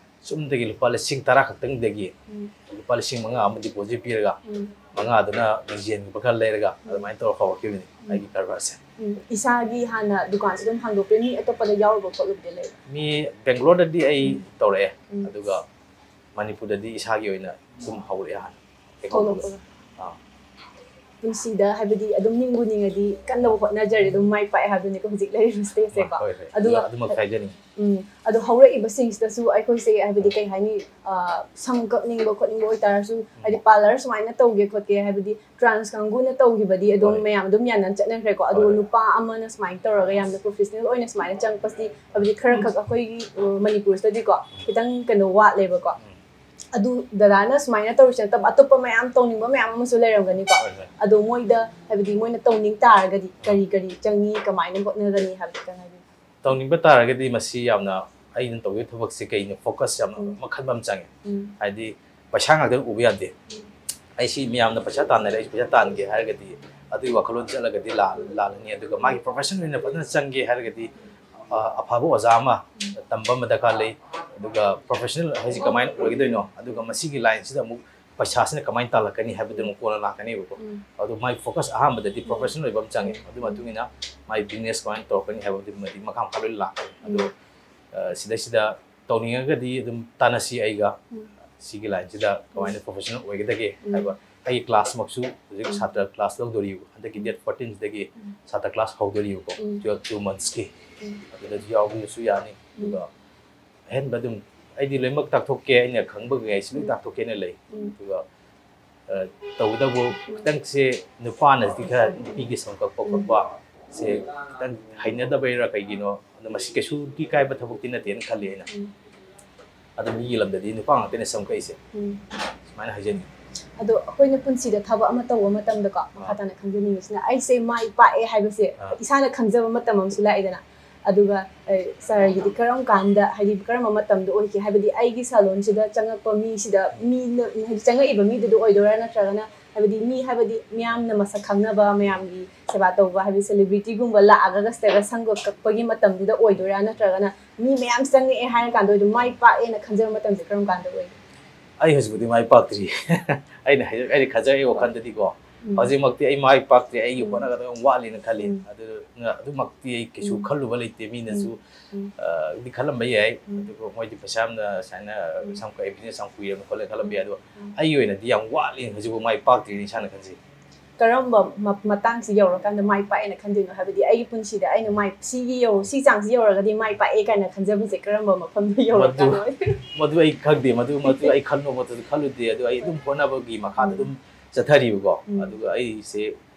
ꯁꯨꯝꯗꯒꯤ ꯂꯨꯄꯥ ꯂꯤꯁꯤꯡ ꯇꯔꯥ ꯈꯛꯇꯪꯗꯒꯤ ꯎꯝ꯫ ꯂꯨꯄꯥ ꯂꯤꯁꯤꯡ ꯃꯉꯥ ꯑꯃ ꯗꯤꯄꯣꯖꯤꯠ ꯄꯤꯔꯒ ꯎꯝ꯫ ꯃꯉꯥꯗꯨꯅ ꯂꯤꯡꯖꯦꯜꯒꯨꯝꯕ ꯈꯔ ꯂꯩꯔꯒ ꯑꯗꯨꯃꯥꯏꯅ ꯇꯧꯔ ꯍꯧꯔꯛꯈꯤꯕꯅꯤ ꯑꯩꯒꯤ ꯀꯔꯕꯥꯔꯁꯦ꯫ ꯎꯝ꯫ ꯏꯁꯥꯒꯤ ꯍꯥꯟꯅ ꯗꯨꯀꯥꯟꯁꯦ ꯑꯗꯨꯝ ꯍꯥꯡꯗꯣꯛꯄꯤꯔ ꯃꯤ ꯑꯇꯣꯞꯄꯗ ꯌꯥꯎꯔꯨꯕ ꯈꯣꯠꯂꯨꯕꯗꯤ ꯂꯩꯕ꯭ꯔꯥ? ꯃꯤ ꯕꯦꯡꯒ꯭ꯂꯣꯔꯗꯗꯤ ꯑꯩ ꯎꯝ꯫ ꯇꯧꯔꯛꯑꯦ꯫ ꯎꯝ꯫ ꯑꯗꯨꯒ ꯃꯅꯤꯄꯨꯔꯗꯗꯤ ꯏꯁꯥꯒꯤ ꯑꯣꯏꯅ ꯑꯗꯨꯝ ꯍꯧꯔꯛꯑꯦ ꯍꯥꯟꯅ꯫ ꯍꯧꯗꯣꯛꯄꯒ꯫ ꯑꯥ꯫ ꯄꯨꯟꯁꯤꯗ ꯍꯥꯏꯕꯗꯤ ꯑꯗꯨꯝ ꯅꯤꯡꯕꯨ ꯅꯤꯡꯉꯗꯤ ꯀꯟꯅꯕ ꯍꯣꯠꯅꯖꯔꯗꯤ ꯑꯗꯨꯝ ꯃꯥꯏ ꯄꯥꯛꯑꯦ ꯍꯥꯏꯕꯗꯨꯅꯤꯀꯣ ꯍꯧꯖꯤꯛ ꯂꯩꯔꯤꯕ ꯁ꯭ꯇꯦꯖꯁꯦꯀꯣ꯫ ꯍꯣꯏ ꯍꯣꯏ꯫ ꯑꯗꯨꯒ ꯑꯗꯨꯃꯛ ꯍꯥꯏꯖꯅꯤꯡꯉꯤ꯫ ꯎꯝ, ꯑꯗꯣ ꯍꯧꯔꯛꯏꯕꯁꯤꯡꯁꯤꯗꯁꯨ ꯑꯩꯈꯣꯏꯁꯦ ꯍꯥꯏꯕꯗꯤ ꯀꯩ ꯍꯥꯏꯅꯤ, ꯑ, ꯁꯝ ꯀꯛꯅꯤꯡꯕ ꯈꯣꯠꯅꯤꯡꯕ ꯑꯣꯏꯇꯥꯔꯁꯨ, ꯍꯥꯏꯗꯤ ꯄꯥꯔꯂꯔ ꯁꯨꯃꯥꯏꯅ ꯇꯧꯒꯦ ꯈꯣꯠꯀꯦ ꯍꯥꯏꯕꯗꯤ ꯇ꯭ꯔꯥꯟꯁ ꯀꯥꯡꯕꯨꯅ ꯇꯧꯈꯤꯕꯗꯤ ꯑꯗꯨꯝ ꯍꯣꯏ꯫ ꯃꯌꯥꯝ ꯑꯗꯨꯝ ꯌꯥꯅ ꯆꯠꯅꯈ꯭ꯔꯦꯀꯣ꯫ ꯑꯗꯨꯒ ꯍꯣꯏ꯫ ꯅꯨꯄꯥ ꯑꯃꯅ ꯁꯨꯃꯥꯏꯅ ꯇꯧꯔꯒ ꯌꯥꯝꯅ ꯄ꯭ꯔꯣꯐꯦꯁꯅꯦꯜ ꯑꯣꯏꯅ ꯁꯨꯃꯥꯏꯅ ꯆꯪꯉꯛꯄꯁꯤ ꯍꯥꯏꯕꯗꯤ ꯈꯔ ꯈꯛ ꯑꯩꯈꯣꯏꯒꯤ, ꯑ, ꯃꯅꯤꯄꯨꯔꯁꯤꯗꯗꯤꯀꯣ ꯈꯤꯇꯪ ꯀꯩꯅꯣ ꯋꯥꯠꯂꯦꯕꯀꯣ꯫ ꯎꯝ꯫ ꯑꯗꯨ ꯗꯗꯥꯅ ꯁꯨꯃꯥꯏꯅ ꯇꯧꯔꯤꯁꯤ ꯅꯠꯇꯕ ꯑꯇꯣꯞꯄ ꯃꯌꯥꯝ ꯇꯧꯅꯤꯡꯕ ꯃꯌꯥꯝ ꯑꯃꯁꯨ ꯂꯩꯔꯝꯒꯅꯤꯀꯣ꯫ ꯍꯣꯏ, ꯍꯣꯏ꯫ ꯑꯗꯣ ꯃꯣꯏꯗ ꯍꯥꯏꯕꯗꯤ ꯃꯣꯏꯅ ꯇꯧꯅꯤꯡ ꯇꯥꯔꯒꯗꯤ ꯀꯔꯤ ꯀꯔꯤ ꯆꯪꯉꯤ, ꯀꯃꯥꯏꯅ ꯍꯣꯠꯅꯒꯅꯤ ꯍꯥꯏꯕꯗꯣ ꯈꯤꯇꯪ ꯍꯥꯏꯕꯤꯌꯨ꯫ ꯇꯧꯅꯤꯡꯕ ꯇꯥꯔꯒꯗꯤ ꯃꯁꯤ ꯌꯥꯝꯅ, ꯑꯩꯅ ꯇꯧꯒꯗꯕ ꯊꯕꯛꯁꯦ ꯀꯩꯅꯣ, ꯐꯣꯀꯁ ꯌꯥꯝꯅ ꯎꯝ꯫ ꯃꯈꯜ ꯑꯃ ꯆꯪꯉꯦ꯫ ꯎꯝ꯫ ꯍꯥꯏꯗꯤ ꯄꯩꯁꯥ ꯉꯥꯛꯇꯪ ꯎꯕ ꯌꯥꯗꯦ꯫ ꯑꯩ ꯁꯤ ꯃꯌꯥꯝꯅ ꯄꯩꯁꯥ ꯇꯥꯟꯅꯔꯦ, ꯑꯩꯁꯨ ꯄꯩꯁꯥ ꯇꯥꯟꯒꯦ ꯍꯥꯏꯔꯒꯗꯤ ꯑꯗꯨꯒꯤ ꯋꯥꯈꯜꯂꯣꯟ ꯆꯠꯂꯒꯗꯤ ꯂꯥꯜ-, ꯂꯥꯜꯂꯅꯤ꯫ ꯑꯗꯨꯒ ꯃꯥꯒꯤ ꯄ꯭ꯔꯣꯐꯦꯁꯟ ꯑꯣꯏꯅ ꯐꯖꯅ ꯆꯪꯒꯦ ꯍꯥꯏꯔꯒꯗꯤ, ꯑ, ꯑꯐꯕ ꯑꯣꯖꯥ ꯑꯃ ꯇꯝꯕ ꯑꯃ ꯗꯔꯀꯥꯔ ꯂꯩ꯫ ꯑꯗꯨꯒ ꯄ꯭ꯔꯣꯐꯦꯁꯅꯦꯜ ꯍꯥꯏꯁꯤ ꯀꯃꯥꯏꯅ ꯑꯣꯏꯒꯗꯣꯏꯅꯣ, ꯑꯗꯨꯒ ꯃꯁꯤꯒꯤ ꯂꯥꯏꯟꯁꯤꯗ ꯑꯃꯨꯛ ꯄꯩꯁꯥꯁꯤꯅ ꯀꯃꯥꯏꯅ ꯇꯥꯜꯂꯛꯀꯅꯤ ꯍꯥꯏꯕꯗꯨ ꯑꯃꯨꯛ ꯀꯣꯟꯅ ꯂꯥꯛꯀꯅꯦꯕꯀꯣ꯫ ꯎꯝ꯫ ꯑꯗꯣ ꯃꯥꯏ ꯐꯣꯀꯁ ꯑꯍꯥꯟꯕꯗꯗꯤ ꯄ꯭ꯔꯣꯐꯦꯁꯅꯦꯜ ꯑꯣꯏꯕ ꯑꯃ ꯆꯪꯉꯦ꯫ ꯑꯗꯨ ꯃꯇꯨꯡ ꯏꯟꯅ ꯃꯥꯏ ꯕꯤꯖꯤꯅꯦꯁ ꯀꯃꯥꯏꯅ ꯇꯧꯔꯛꯀꯅꯤ ꯍꯥꯏꯕꯗꯨꯃꯗꯤ ꯃꯈꯥ ꯃꯈꯥ ꯂꯣꯏ ꯂꯥꯛꯀꯅꯤ꯫ ꯑꯗꯣ, ꯑ, ꯁꯤꯗꯩꯁꯤꯗ ꯇꯧꯅꯤꯡꯉꯒꯗꯤ ꯑꯗꯨꯝ ꯇꯥꯟꯅꯁꯤ ꯑꯩꯒ꯫ ꯎꯝ꯫ ꯁꯤꯒꯤ ꯂꯥꯏꯟꯁꯤꯗ ꯀꯃꯥꯏꯅ ꯄ꯭ꯔꯣꯐꯦꯁꯅꯦꯜ ꯑꯣꯏꯒꯗꯒꯦ ꯎꯝ꯫ ꯍꯥꯏꯕ꯫ ꯑꯩꯒꯤ ꯀ꯭ꯂꯥꯁꯃꯛꯁꯨ ꯍꯧꯖꯤꯛ ꯎꯝ꯫ ꯁꯥꯇ꯭ꯔ ꯀ꯭ꯂꯥꯁ ꯂꯧꯗꯣꯔꯤꯕ, ꯍꯟꯗꯛꯀꯤ ꯗꯦꯠ ꯐꯣꯔꯇꯤꯟꯁꯤꯗꯒꯤ ꯎꯝ꯫ ꯁꯥꯇ꯭ꯔ ꯀ꯭ꯂꯥꯁ ꯍꯧꯗꯣꯔꯤꯕꯀꯣ, ꯎꯝ꯫ ꯇꯨꯌꯦꯜꯞ ꯇꯨ ꯃꯟꯁꯀꯤ꯫ ꯎꯝ꯫ ꯑꯗꯨꯗꯁꯨ ꯌꯥꯎꯕꯤꯕꯁꯨ ꯌꯥꯅꯤ꯫ ꯎꯝ꯫ ꯑꯗꯨꯒ ꯑꯍꯦꯟꯕ ꯑꯗꯨꯝ ꯑꯩꯗꯤ ꯂꯣꯏꯅꯃꯛ ꯇꯥꯛꯊꯣꯛꯀꯦ, ꯑꯩꯅ ꯈꯪꯕꯈꯩ ꯁꯤ ꯂꯣꯏ ꯎꯝ꯫ ꯇꯥꯛꯊꯣꯛꯀꯦꯅ ꯂꯩ꯫ ꯎꯝ꯫ ꯑꯗꯨꯒ, ꯑ, ꯇꯧꯕꯇꯕꯨ ꯈꯤꯇꯪꯁꯦ ꯅꯨꯄꯥꯅꯗꯤ ꯈꯔ ꯅꯨꯄꯤꯒꯤ ꯁꯝ ꯀꯛꯄ ꯈꯣꯠꯄ ꯁꯦ ꯈꯤꯇꯪ ꯍꯩꯅꯗꯕꯩꯔꯥ ꯀꯩꯒꯤꯅꯣ, ꯑꯗꯣ ꯃꯁꯤ ꯀꯩꯁꯨꯗꯤ ꯀꯥꯏꯕ ꯊꯕꯛꯇꯤ ꯅꯠꯇꯦꯅ ꯈꯜꯂꯤ ꯑꯩꯅ꯫ ꯎꯝ꯫ ꯑꯗꯣ ꯃꯤꯒꯤ ꯂꯝꯗꯗꯤ ꯅꯨꯄꯥ ꯉꯥꯛꯇꯅ ꯁꯝ ꯀꯛꯏꯁꯦ꯫ ꯎꯝ꯫ ꯁꯨꯃꯥꯏꯅ ꯍꯥꯏꯖꯅꯤꯡꯉꯤ꯫ ꯑꯗꯣ ꯑꯩꯈꯣꯏꯅ ꯄꯨꯟꯁꯤꯗ ꯊꯕꯛ ꯑꯃ ꯇꯧꯕ ꯃꯇꯝꯗꯀꯣ, ꯃꯈꯥ ꯑꯥ꯫ ꯇꯥꯅ ꯈꯪꯖꯅꯤꯡꯉꯤꯁꯤꯅ, ꯑꯩꯁꯦ ꯃꯥꯏ ꯄꯥꯛꯑꯦ ꯍꯥꯏꯕꯁꯦ ꯑꯥ꯫ ꯏꯁꯥꯅ ꯈꯪꯖꯕ ꯃꯇꯝ ꯑꯃꯁꯨ ꯂꯥꯛꯏꯗꯅ꯫ ꯑꯗꯨꯒ, ꯑꯦ, ꯁꯥꯔꯒꯤꯗꯤ ꯀꯔꯝ ꯀꯥꯟꯗ, ꯍꯥꯏꯗꯤ ꯀꯔꯝꯕ ꯃꯇꯝꯗ ꯑꯣꯏꯈꯤ? ꯍꯥꯏꯕꯗꯤ ꯑꯩꯒꯤ ꯁꯦꯂꯣꯟꯁꯤꯗ ꯆꯪꯉꯛꯄ ꯃꯤꯁꯤꯗ, ꯃꯤꯅ, ꯍꯥꯏꯗꯤ ꯆꯪꯉꯛꯏꯕ ꯃꯤꯗꯨꯗ ꯑꯣꯏꯗꯣꯏꯔꯥ, ꯅꯠꯇ꯭ꯔꯒꯅ ꯍꯥꯏꯕꯗꯤ ꯃꯤ, ꯍꯥꯏꯕꯗꯤ ꯃꯤꯌꯥꯝꯅ ꯃꯁꯛ ꯈꯪꯅꯕ, ꯃꯌꯥꯝꯒꯤ ꯁꯦꯕꯥ ꯇꯧꯕ, ꯍꯥꯏꯕꯗꯤ ꯁꯦꯂꯤꯕ꯭ꯔꯤꯇꯤꯒꯨꯝꯕ ꯂꯥꯛꯑꯒ ꯁꯤꯗꯒ ꯁꯪꯒ ꯀꯛꯄꯒꯤ ꯃꯇꯝꯗꯨꯗ ꯑꯣꯏꯗꯣꯏꯔꯥ, ꯅꯠꯇ꯭ꯔꯒꯅ ꯃꯤ ꯃꯌꯥꯝ ꯆꯪꯉꯛꯑꯦ ꯍꯥꯏꯔ ꯀꯥꯟꯗ ꯑꯣꯏꯗꯣꯏ? ꯃꯥꯏ ꯄꯥꯛꯑꯦꯅ ꯈꯟꯖꯕ ꯃꯇꯝꯁꯦ ꯀꯔꯝ ꯀꯥꯟꯗ ꯑꯣꯏꯒꯦ? ꯑꯩ ꯍꯧꯖꯤꯛꯄꯨꯗꯤ ꯃꯥꯏ ꯄꯥꯛꯇ꯭ꯔꯤ꯫ ꯑꯩꯅ ꯍꯥꯏ-, ꯑꯩꯅ ꯈꯟꯖꯔꯛꯏ ꯋꯥꯈꯜꯗꯗꯤ ꯀꯣ, ꯎꯝ꯫ ꯍꯧꯖꯤꯛꯃꯛꯇꯤ ꯑꯩ ꯃꯥꯏ ꯄꯥꯛꯇ꯭ꯔꯤ, ꯑꯩꯒꯤ ꯎꯝ꯫ ꯍꯣꯠꯅꯒꯗꯕ ꯌꯥꯝ ꯋꯥꯠꯂꯤꯅ ꯈꯜꯂꯤ꯫ ꯎꯝ꯫ ꯑꯗꯨꯅ ꯑꯗꯨꯃꯛꯇꯤ ꯑꯩ ꯀꯩꯁꯨ ꯎꯝ꯫ ꯈꯜꯂꯨꯕ ꯂꯩꯇꯦ꯫ ꯃꯤꯅꯁꯨ, ꯎꯝ꯫ ꯑ, ꯗꯤ ꯈꯜꯂꯝꯕ ꯌꯥꯏ꯫ ꯎꯝ꯫ ꯑꯗꯨꯒ ꯃꯣꯏꯗꯤ ꯄꯩꯁꯥ ꯌꯥꯝꯅ ꯁꯨꯃꯥꯏꯅ ꯎꯝ꯫ ꯁꯝ ꯀꯛꯑꯦ, ꯕꯤꯖꯤꯅꯦꯁ ꯌꯥꯝ ꯀꯨꯏꯔꯕꯅꯤ ꯈꯣꯠꯂꯦ ꯈꯜꯂꯝꯕ ꯌꯥꯏ꯫ ꯑꯗꯣ ꯎꯝ꯫ ꯑꯩꯒꯤ ꯑꯣꯏꯅꯗꯤ ꯌꯥꯝ ꯋꯥꯠꯂꯤ ꯍꯧꯖꯤꯛꯐꯥꯎ ꯃꯥꯏ ꯄꯥꯛꯇ꯭ꯔꯤꯅ ꯏꯁꯥꯅ ꯈꯟꯖꯩ꯫ ꯀꯔꯝꯕ ꯃ- ꯃꯇꯥꯡꯁꯤ ꯌꯧꯔꯀꯥꯟꯗ ꯃꯥꯏ ꯄꯥꯛꯑꯦꯅ ꯈꯟꯗꯣꯏꯅꯣ? ꯍꯥꯏꯕꯗꯤ ꯑꯩꯒꯤ ꯄꯨꯟꯁꯤꯗ ꯑꯩꯅ ꯃꯥꯏ ꯁꯤꯒꯤ ꯌꯧ ꯁꯤ ꯆꯥꯡꯁꯤ ꯌꯧꯔꯒꯗꯤ ꯃꯥꯏ ꯄꯥꯛꯑꯦ ꯀꯥꯏꯅ ꯈꯟꯖꯕꯁꯦ ꯀꯔꯝꯕ ꯃꯐꯝꯗ ꯌꯧꯔꯀꯥꯟꯗ ꯑꯣꯏꯗꯣꯏꯅꯣ? ꯃꯗꯨ ꯑꯩ ꯈꯪꯗꯦ, ꯃꯗꯨ ꯃꯗꯨ ꯑꯩ ꯈꯟꯕ ꯃꯗꯨ ꯈꯜꯂꯨꯗꯦ꯫ ꯑꯗꯨ ꯑꯩ ꯑꯗꯨꯝ ꯍꯣꯠꯅꯕꯒꯤ ꯃꯈꯥꯗ ꯑꯗꯨꯝ ꯆꯠꯊꯔꯤꯕꯀꯣ꯫ ꯎꯝ꯫ ꯑꯗꯨꯒ ꯑꯩꯁꯦ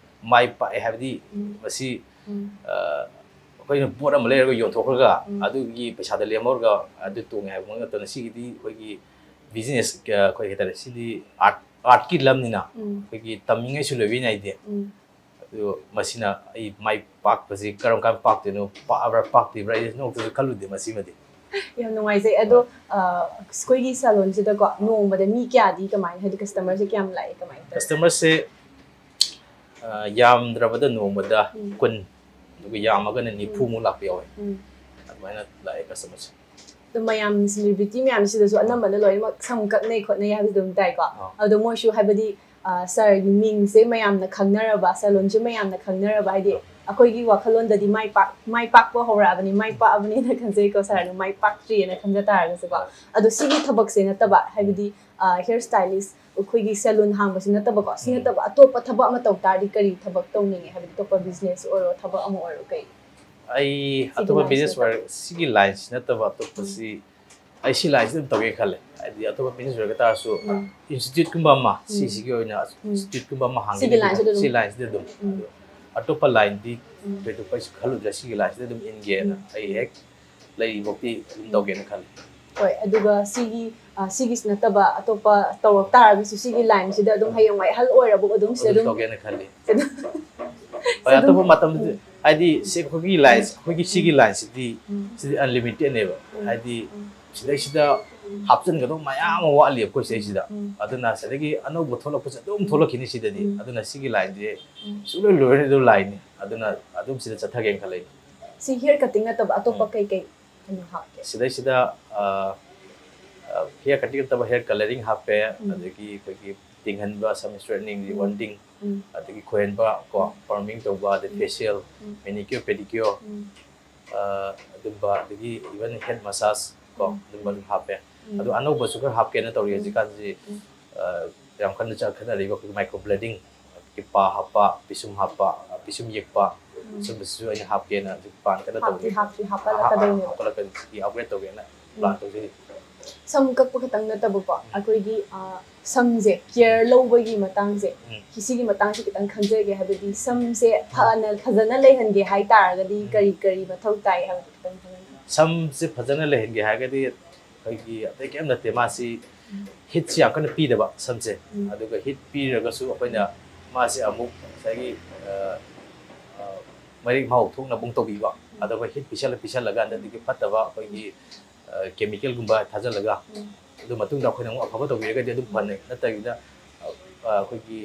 ꯃꯥꯏ ꯄꯥꯛꯑꯦ ꯍꯥꯏꯕꯗꯤ ꯎꯝ꯫ ꯃꯁꯤ ꯎꯝ꯫ ꯑ, ꯑꯩꯈꯣꯏꯅ ꯄꯣꯠ ꯑꯃ ꯂꯩꯔꯒ ꯌꯣꯟꯊꯣꯛꯈ꯭ꯔꯒ ꯎꯝ꯫ ꯑꯗꯨꯒꯤ ꯄꯩꯁꯥꯗ ꯂꯦꯝꯍꯧꯔꯒ ꯑꯗꯨ ꯇꯣꯡꯉꯦ ꯍꯥꯏꯕ ꯅꯠꯇꯅ, ꯁꯤꯒꯤꯗꯤ ꯑꯩꯈꯣꯏꯒꯤ ꯕꯤꯖꯤꯅꯦꯁ, ꯑꯩꯈꯣꯏ ꯍꯥꯏꯇꯥꯔꯦ, ꯁꯤꯗꯤ ꯑꯥꯔꯠ ꯑꯥꯔꯠꯀꯤ ꯂꯝꯅꯤꯅ ꯎꯝ꯫ ꯑꯩꯈꯣꯏꯒꯤ ꯇꯝꯃꯤꯉꯩꯁꯨ ꯂꯣꯏꯕ ꯅꯥꯏꯗꯦ꯫ ꯎꯝ꯫ ꯑꯗꯨ ꯃꯁꯤꯅ ꯑꯩ ꯃꯥꯏ ꯄꯥꯛꯄꯁꯤ ꯀꯔꯝ ꯀꯥꯟꯗ ꯄꯥꯛꯇꯣꯏꯅꯣ, ꯄꯥꯛꯑꯕ꯭ꯔꯥ ꯄꯥꯛꯇ꯭ꯔꯤꯕ꯭ꯔꯥ, ꯑꯩ ꯅꯣꯡꯃꯇꯁꯨ ꯈꯜꯂꯨꯗꯦ ꯃꯁꯤꯃꯗꯤ꯫ ꯌꯥꯝ ꯅꯨꯡꯉꯥꯏꯖꯩ꯫ ꯑꯗꯣ ꯑ, ꯑꯩꯈꯣꯏꯒꯤ ꯁꯦꯂꯣꯟꯁꯤꯗꯀꯣ ꯅꯣꯡꯃꯗ ꯃꯤ ꯀꯌꯥꯗꯤ ꯀꯃꯥꯏꯅ, ꯍꯥꯏꯗꯤ ꯀꯁꯇꯃꯔꯁꯦ ꯀꯌꯥꯝ ꯂꯥꯛꯑꯦ, ꯀꯃꯥꯏꯅ ꯇꯧꯋꯤ? ꯀꯁꯇꯃꯔꯁꯦ ꯑ, ꯌꯥꯝꯗ꯭ꯔꯕꯗ ꯅꯣꯡꯃꯗ ꯎꯝ꯫ ꯀꯨꯟ, ꯑꯗꯨꯒ ꯌꯥꯝꯃꯒꯅ ꯅꯤꯐꯨꯃꯨꯛ ꯂꯥꯛꯄ ꯌꯥꯎꯋꯦ꯫ ꯎꯝ꯫ ꯑꯗꯨꯃꯥꯏꯅ ꯂꯥꯛꯑꯦ ꯀꯁꯇꯃꯔꯁꯦ꯫ ꯑꯗꯣ ꯃꯌꯥꯝ, ꯁꯦꯂꯤꯕ꯭ꯔꯤꯇꯤ ꯃꯌꯥꯝꯁꯤꯗꯁꯨ ꯑꯅꯝꯕꯅ ꯂꯣꯏꯅꯃꯛ ꯁꯝ ꯀꯛꯅꯩ ꯈꯣꯠꯅꯩ ꯍꯥꯏꯕꯁꯨ ꯑꯗꯨꯝ ꯇꯥꯏꯀꯣ꯫ ꯑꯥ꯫ ꯑꯗꯣ ꯃꯣꯏꯁꯨ ꯍꯥꯏꯕꯗꯤ ꯑ, ꯁꯥꯔꯒꯤ ꯃꯤꯡꯁꯦ ꯃꯌꯥꯝꯅ ꯈꯪꯅꯔꯕ, ꯁꯦꯂꯣꯟꯁꯦ ꯃꯌꯥꯝꯅ ꯈꯪꯅꯔꯕ, ꯍꯥꯏꯗꯤ ꯑꯩꯈꯣꯏꯒꯤ ꯋꯥꯈꯜꯂꯣꯟꯗꯗꯤ ꯃꯥꯏ ꯄꯥꯛ ꯃꯥꯏ ꯄꯥꯛꯄ ꯍꯧꯔꯛꯑꯕꯅꯤ, ꯃꯥꯏ ꯄꯥꯛꯑꯕꯅꯤꯅ ꯈꯟꯖꯩꯀꯣ, ꯁꯥꯔꯅ ꯃꯥꯏ ꯄꯥꯛꯇ꯭ꯔꯤꯑꯅ ꯈꯟꯖ ꯇꯥꯔꯒꯁꯨꯀꯣ꯫ ꯑꯗꯣ ꯁꯤꯒꯤ ꯊꯕꯛꯁꯦ ꯅꯠꯇꯕ, ꯍꯥꯏꯕꯗꯤ ꯍꯤꯌꯔ ꯁ꯭ꯇꯥꯏꯂꯤꯁ, ꯑꯩꯈꯣꯏꯒꯤ ꯁꯦꯂꯨꯟ ꯍꯥꯡꯕꯁꯤ ꯅꯠꯇꯕꯀꯣ, ꯁꯤ ꯎꯝ꯫ ꯅꯠꯇꯕ ꯑꯇꯣꯞꯄ ꯊꯕꯛ ꯑꯃ ꯇꯧ ꯇꯥꯔꯗꯤ ꯀꯔꯤ ꯊꯕꯛ ꯇꯧꯅꯤꯡꯉꯦ? ꯍꯥꯏꯕꯗꯤ ꯑꯇꯣꯞꯄ ꯕꯤꯖꯤꯅꯦꯁ ꯑꯣꯏꯔꯣ, ꯊꯕꯛ ꯑꯃ ꯑꯣꯏꯔꯣ, ꯀꯩ? ꯑꯩ ꯁꯤꯒꯤ ꯑꯇꯣꯞꯄ ꯂꯥꯏꯟꯁꯤ ꯕꯤꯖꯤꯅꯦꯁ ꯅꯠꯇꯕ? ꯑꯣꯏꯔ ꯁꯤꯒꯤ ꯂꯥꯏꯟꯁꯤ ꯅꯠꯇꯕ ꯑꯇꯣꯞꯄꯁꯤ ꯑꯩ ꯁꯤ ꯂꯥꯏꯟꯁꯤ ꯑꯗꯨꯝ ꯇꯧꯒꯦ ꯈꯜꯂꯦ꯫ ꯍꯥꯏꯗꯤ ꯑꯇꯣꯞꯄ ꯕꯤꯖꯤꯅꯦꯁ ꯑꯣꯏꯔꯒ ꯇꯥꯔꯁꯨ ꯎꯝ꯫ ꯏꯟꯁꯇꯤꯇ꯭ꯌꯨꯠꯀꯨꯝꯕ ꯑꯃ, ꯎꯝ꯫ ꯁꯤꯁꯤꯒꯤ ꯑꯣꯏꯅ ꯎꯝ꯫ ꯏꯟꯁꯇꯤꯇ꯭ꯌꯨꯠꯀꯨꯝꯕ ꯑꯃ ꯁꯤꯒꯤ ꯍꯥꯡꯒꯦꯅ ꯂꯥꯏꯟꯁꯤꯗ ꯁꯤ ꯑꯗꯨꯝ? ꯂꯥꯏꯟꯁꯤꯗ ꯑꯗꯨꯝ꯫ ꯎꯝ꯫ ꯑꯗꯣ ꯑꯇꯣꯞꯄ ꯂꯥꯏꯟꯗꯤ ꯎꯝ꯫ ꯊꯣꯏꯗꯣꯛꯄ ꯑꯩꯁꯨ ꯈꯜꯂꯨꯗ꯭ꯔꯦ꯫ ꯁꯤꯒꯤ ꯂꯥꯏꯟꯁꯤꯗ ꯑꯗꯨꯝ ꯏꯟꯒꯦꯅ ꯎꯝ꯫ ꯑꯩ ꯍꯦꯛ ꯂꯩꯔꯤꯐꯥꯎꯗꯤ ꯑꯗꯨꯝ ꯇꯧꯒꯦꯅ ꯈꯜꯂꯤ꯫ ꯍꯣꯏ, ꯑꯗꯨꯒ ꯁꯤꯒꯤ ꯑ, ꯁꯤꯒꯤꯁꯤ ꯅꯠꯇꯕ ꯑꯇꯣꯞꯄ ꯇꯧꯔꯛ ꯇꯥꯔꯒꯁꯨ ꯁꯤꯒꯤ ꯂꯥꯏꯟꯁꯤꯗ ꯑꯗꯨꯝ ꯍꯌꯦꯡꯋꯥꯏ ꯑꯍꯜ ꯑꯣꯏꯔꯕ ꯑꯗꯨꯝ ꯁꯤꯗ ꯑꯗꯨꯝ ꯑꯗꯨꯝ ꯇꯧꯒꯦꯅ ꯈꯜꯂꯤ꯫ ꯑꯗꯨꯝ ꯍꯣꯏ, ꯑꯇꯣꯞꯄ ꯃꯇꯝꯗ ꯍꯥꯏꯗꯤ ꯁꯤ ꯑꯩꯈꯣꯏꯒꯤ ꯂꯥꯏꯟ, ꯑꯩꯈꯣꯏꯒꯤ ꯁꯤꯒꯤ ꯂꯥꯏꯟꯁꯤꯗꯤ ꯎꯝ꯫ ꯁꯤꯗꯤ ꯑꯟꯂꯤꯃꯤꯇꯦꯠꯅꯦꯕ꯫ ꯎꯝ꯫ ꯍꯥꯏꯗꯤ ꯎꯝ꯫ ꯁꯤꯗꯩꯁꯤꯗ ꯍꯥꯞꯆꯤꯟꯒꯗꯧꯕ ꯃꯌꯥꯝ ꯑꯃ ꯋꯥꯠꯂꯤ ꯑꯩꯈꯣꯏ ꯁꯤꯗꯩꯁꯤꯗ꯫ ꯎꯝ꯫ ꯑꯗꯨꯅ ꯁꯤꯗꯒꯤ ꯑꯅꯧꯕ ꯊꯣꯛꯂꯛꯄꯁꯦ ꯑꯗꯨꯝ ꯊꯣꯛꯂꯛꯈꯤꯅꯤ ꯁꯤꯗꯗꯤ꯫ ꯎꯝ꯫ ꯑꯗꯨꯅ ꯁꯤꯒꯤ ꯂꯥꯏꯟꯁꯦ ꯎꯝ꯫ ꯁꯨꯡꯂꯣꯏ ꯂꯣꯏꯔꯅꯤ ꯑꯗꯨ ꯂꯥꯏꯟꯅꯤ꯫ ꯑꯗꯨꯅ ꯑꯗꯨꯝ ꯁꯤꯗ ꯆꯠꯊꯒꯦꯅ ꯈꯜꯂꯛꯏ꯫ ꯁꯤ ꯍꯤꯌꯔ ꯀꯠꯇꯤꯡ ꯅꯠꯇꯕ ꯑꯇꯣꯞꯄ ꯎꯝ꯫ ꯀꯩ ꯀꯩ ꯀꯩꯅꯣ ꯍꯥꯞꯀꯦ? ꯁꯤꯗꯩꯁꯤꯗ ꯍꯤꯌꯔ ꯀꯠꯇꯤꯡ ꯅꯠꯇꯕ ꯍꯤꯌꯔ ꯀꯂꯔꯤꯡ ꯍꯥꯞꯄꯦ, ꯎꯝ꯫ ꯑꯗꯒꯤ ꯑꯩꯈꯣꯏꯒꯤ ꯇꯤꯡꯍꯟꯕ, ꯁꯝ ꯏꯁꯇ꯭ꯔꯦꯠꯅꯤꯡ, ꯎꯝ꯫ ꯔꯤꯕꯟꯗꯤꯡ, ꯎꯝ꯫ ꯑꯗꯒꯤ ꯈꯣꯏꯍꯟꯕ ꯀꯣ, ꯎꯝ꯫ ꯄꯥꯔꯃꯤꯡ ꯇꯧꯕ, ꯑꯗꯩ ꯎꯝ꯫ ꯐꯦꯁꯤꯌꯦꯜ, ꯎꯝ꯫ ꯃꯦꯅꯤꯀ꯭ꯌꯣꯔ, ꯄꯦꯗꯤꯀ꯭ꯌꯣꯔ, ꯎꯝ꯫ ꯑꯗꯨꯝꯕ, ꯑꯗꯒꯤ ꯏꯚꯟ ꯍꯦꯠ ꯃꯁꯥꯖ ꯀꯣ, ꯎꯝ꯫ ꯑꯗꯨꯝꯕ ꯑꯗꯨꯝ ꯍꯥꯞꯄꯦ꯫ ꯎꯝ꯫ ꯑꯗꯣ ꯑꯅꯧꯕꯁꯨ ꯈꯔ ꯍꯥꯞꯀꯦꯅ ꯇꯧꯔꯤ꯫ ꯎꯝ꯫ ꯍꯧꯖꯤꯛꯀꯥꯟꯁꯤ ꯎꯝ꯫ ꯑ, ꯌꯥꯝ ꯀꯟꯅ ꯆꯠꯈꯠꯅꯔꯤꯕ ꯑꯩꯈꯣꯏꯒꯤ ꯃꯥꯏꯀ꯭ꯔꯣ ꯕ꯭ꯂꯦꯗꯤꯡ, ꯀꯤꯄꯥ ꯍꯥꯞꯄ, ꯄꯤꯁꯨꯝ ꯍꯥꯞꯄ, ꯑ, ꯄꯤꯁꯨꯝ ꯌꯦꯛꯄ, ꯎꯝ꯫ ꯁꯨꯝꯕꯁꯤꯁꯨ ꯑꯩꯅ ꯍꯥꯞꯀꯦꯅ ꯍꯧꯖꯤꯛ ꯄ꯭ꯂꯥꯟ ꯀꯟꯅ ꯍꯥꯞꯇꯤ ꯇꯧꯔꯤ꯫ ꯍꯥꯞꯇꯤ ꯍꯥꯞꯀꯠꯂꯛꯀꯗꯣꯏꯅꯦꯕ꯫ ꯍꯥꯞꯀꯠꯂꯛꯀꯅꯤ, ꯁꯤꯒꯤ ꯑꯞꯒ꯭ꯔꯦꯗ ꯇꯧꯒꯦꯅ ꯎꯝ꯫ ꯄ꯭ꯂꯥꯟ ꯇꯧꯖꯔꯤ꯫ ꯁꯝ ꯀꯛꯄ ꯈꯛꯇꯪ ꯅꯠꯇꯕꯀꯣ, ꯎꯝ꯫ ꯑꯩꯈꯣꯏꯒꯤ, ꯑ, ꯁꯝꯁꯦ ꯀꯤꯌꯔ ꯂꯧꯕꯒꯤ ꯃꯇꯥꯡꯁꯦ, ꯎꯝ꯫ ꯁꯤꯒꯤ ꯃꯇꯥꯡꯁꯦ ꯈꯤꯇꯪ ꯈꯪꯖꯒꯦ꯫ ꯍꯥꯏꯕꯗꯤ ꯁꯝꯁꯦ ꯎꯝ꯫ ꯐꯅ, ꯐꯖꯅ ꯂꯩꯍꯟꯒꯦ ꯍꯥꯏ ꯇꯥꯔꯒꯗꯤ ꯎꯝ꯫ ꯀꯔꯤ ꯀꯔꯤ ꯃꯊꯧ ꯇꯥꯏ ꯍꯥꯏꯕꯗꯨ ꯈꯤꯇꯪ ꯈꯪꯍꯟꯕꯤꯌꯨ꯫ ꯁꯝꯁꯦ ꯐꯖꯅ ꯂꯩꯍꯟꯒꯦ ꯍꯥꯏꯔꯒꯗꯤ ꯑꯩꯈꯣꯏꯒꯤ ꯑꯇꯩ ꯀꯩꯝ ꯅꯠꯇꯦ, ꯃꯥꯁꯤ ꯎꯝ꯫ ꯍꯤꯠꯁꯤ ꯌꯥꯝ ꯀꯟꯅ ꯄꯤꯗꯕ ꯁꯝꯁꯦ꯫ ꯎꯝ꯫ ꯑꯗꯨꯒ ꯍꯤꯠ ꯄꯤꯔꯒꯁꯨ ꯑꯩꯈꯣꯏꯅ ꯃꯥꯁꯦ ꯑꯃꯨꯛ ꯉꯁꯥꯏꯒꯤ, ꯑ, ꯑ, ꯃꯔꯤꯛ ꯃꯍꯥꯎ ꯊꯣꯛꯅꯕ ꯑꯃꯨꯛ ꯇꯧꯕꯤꯕ꯫ ꯎꯝ꯫ ꯑꯗꯨꯒ ꯍꯤꯠ ꯄꯤꯁꯜꯂ, ꯄꯤꯁꯜꯂꯒ ꯍꯟꯗꯛꯇꯒꯤ ꯐꯠꯇꯕ ꯑꯩꯈꯣꯏꯒꯤ, ꯎꯝ꯫ ꯑ, ꯀꯦꯃꯤꯀꯦꯜꯒꯨꯝꯕ ꯊꯥꯖꯜꯂꯒ ꯎꯝ꯫ ꯑꯗꯨ ꯃꯇꯨꯡꯗ ꯑꯩꯈꯣꯏꯅ ꯑꯃꯨꯛ ꯑꯐꯕ ꯇꯧꯕꯤꯔꯒꯗꯤ ꯑꯗꯨꯝ ꯎꯝ꯫ ꯐꯅꯤ꯫ ꯅꯠꯇꯕꯤꯗ, ꯑ, ꯑ, ꯑꯩꯈꯣꯏꯒꯤ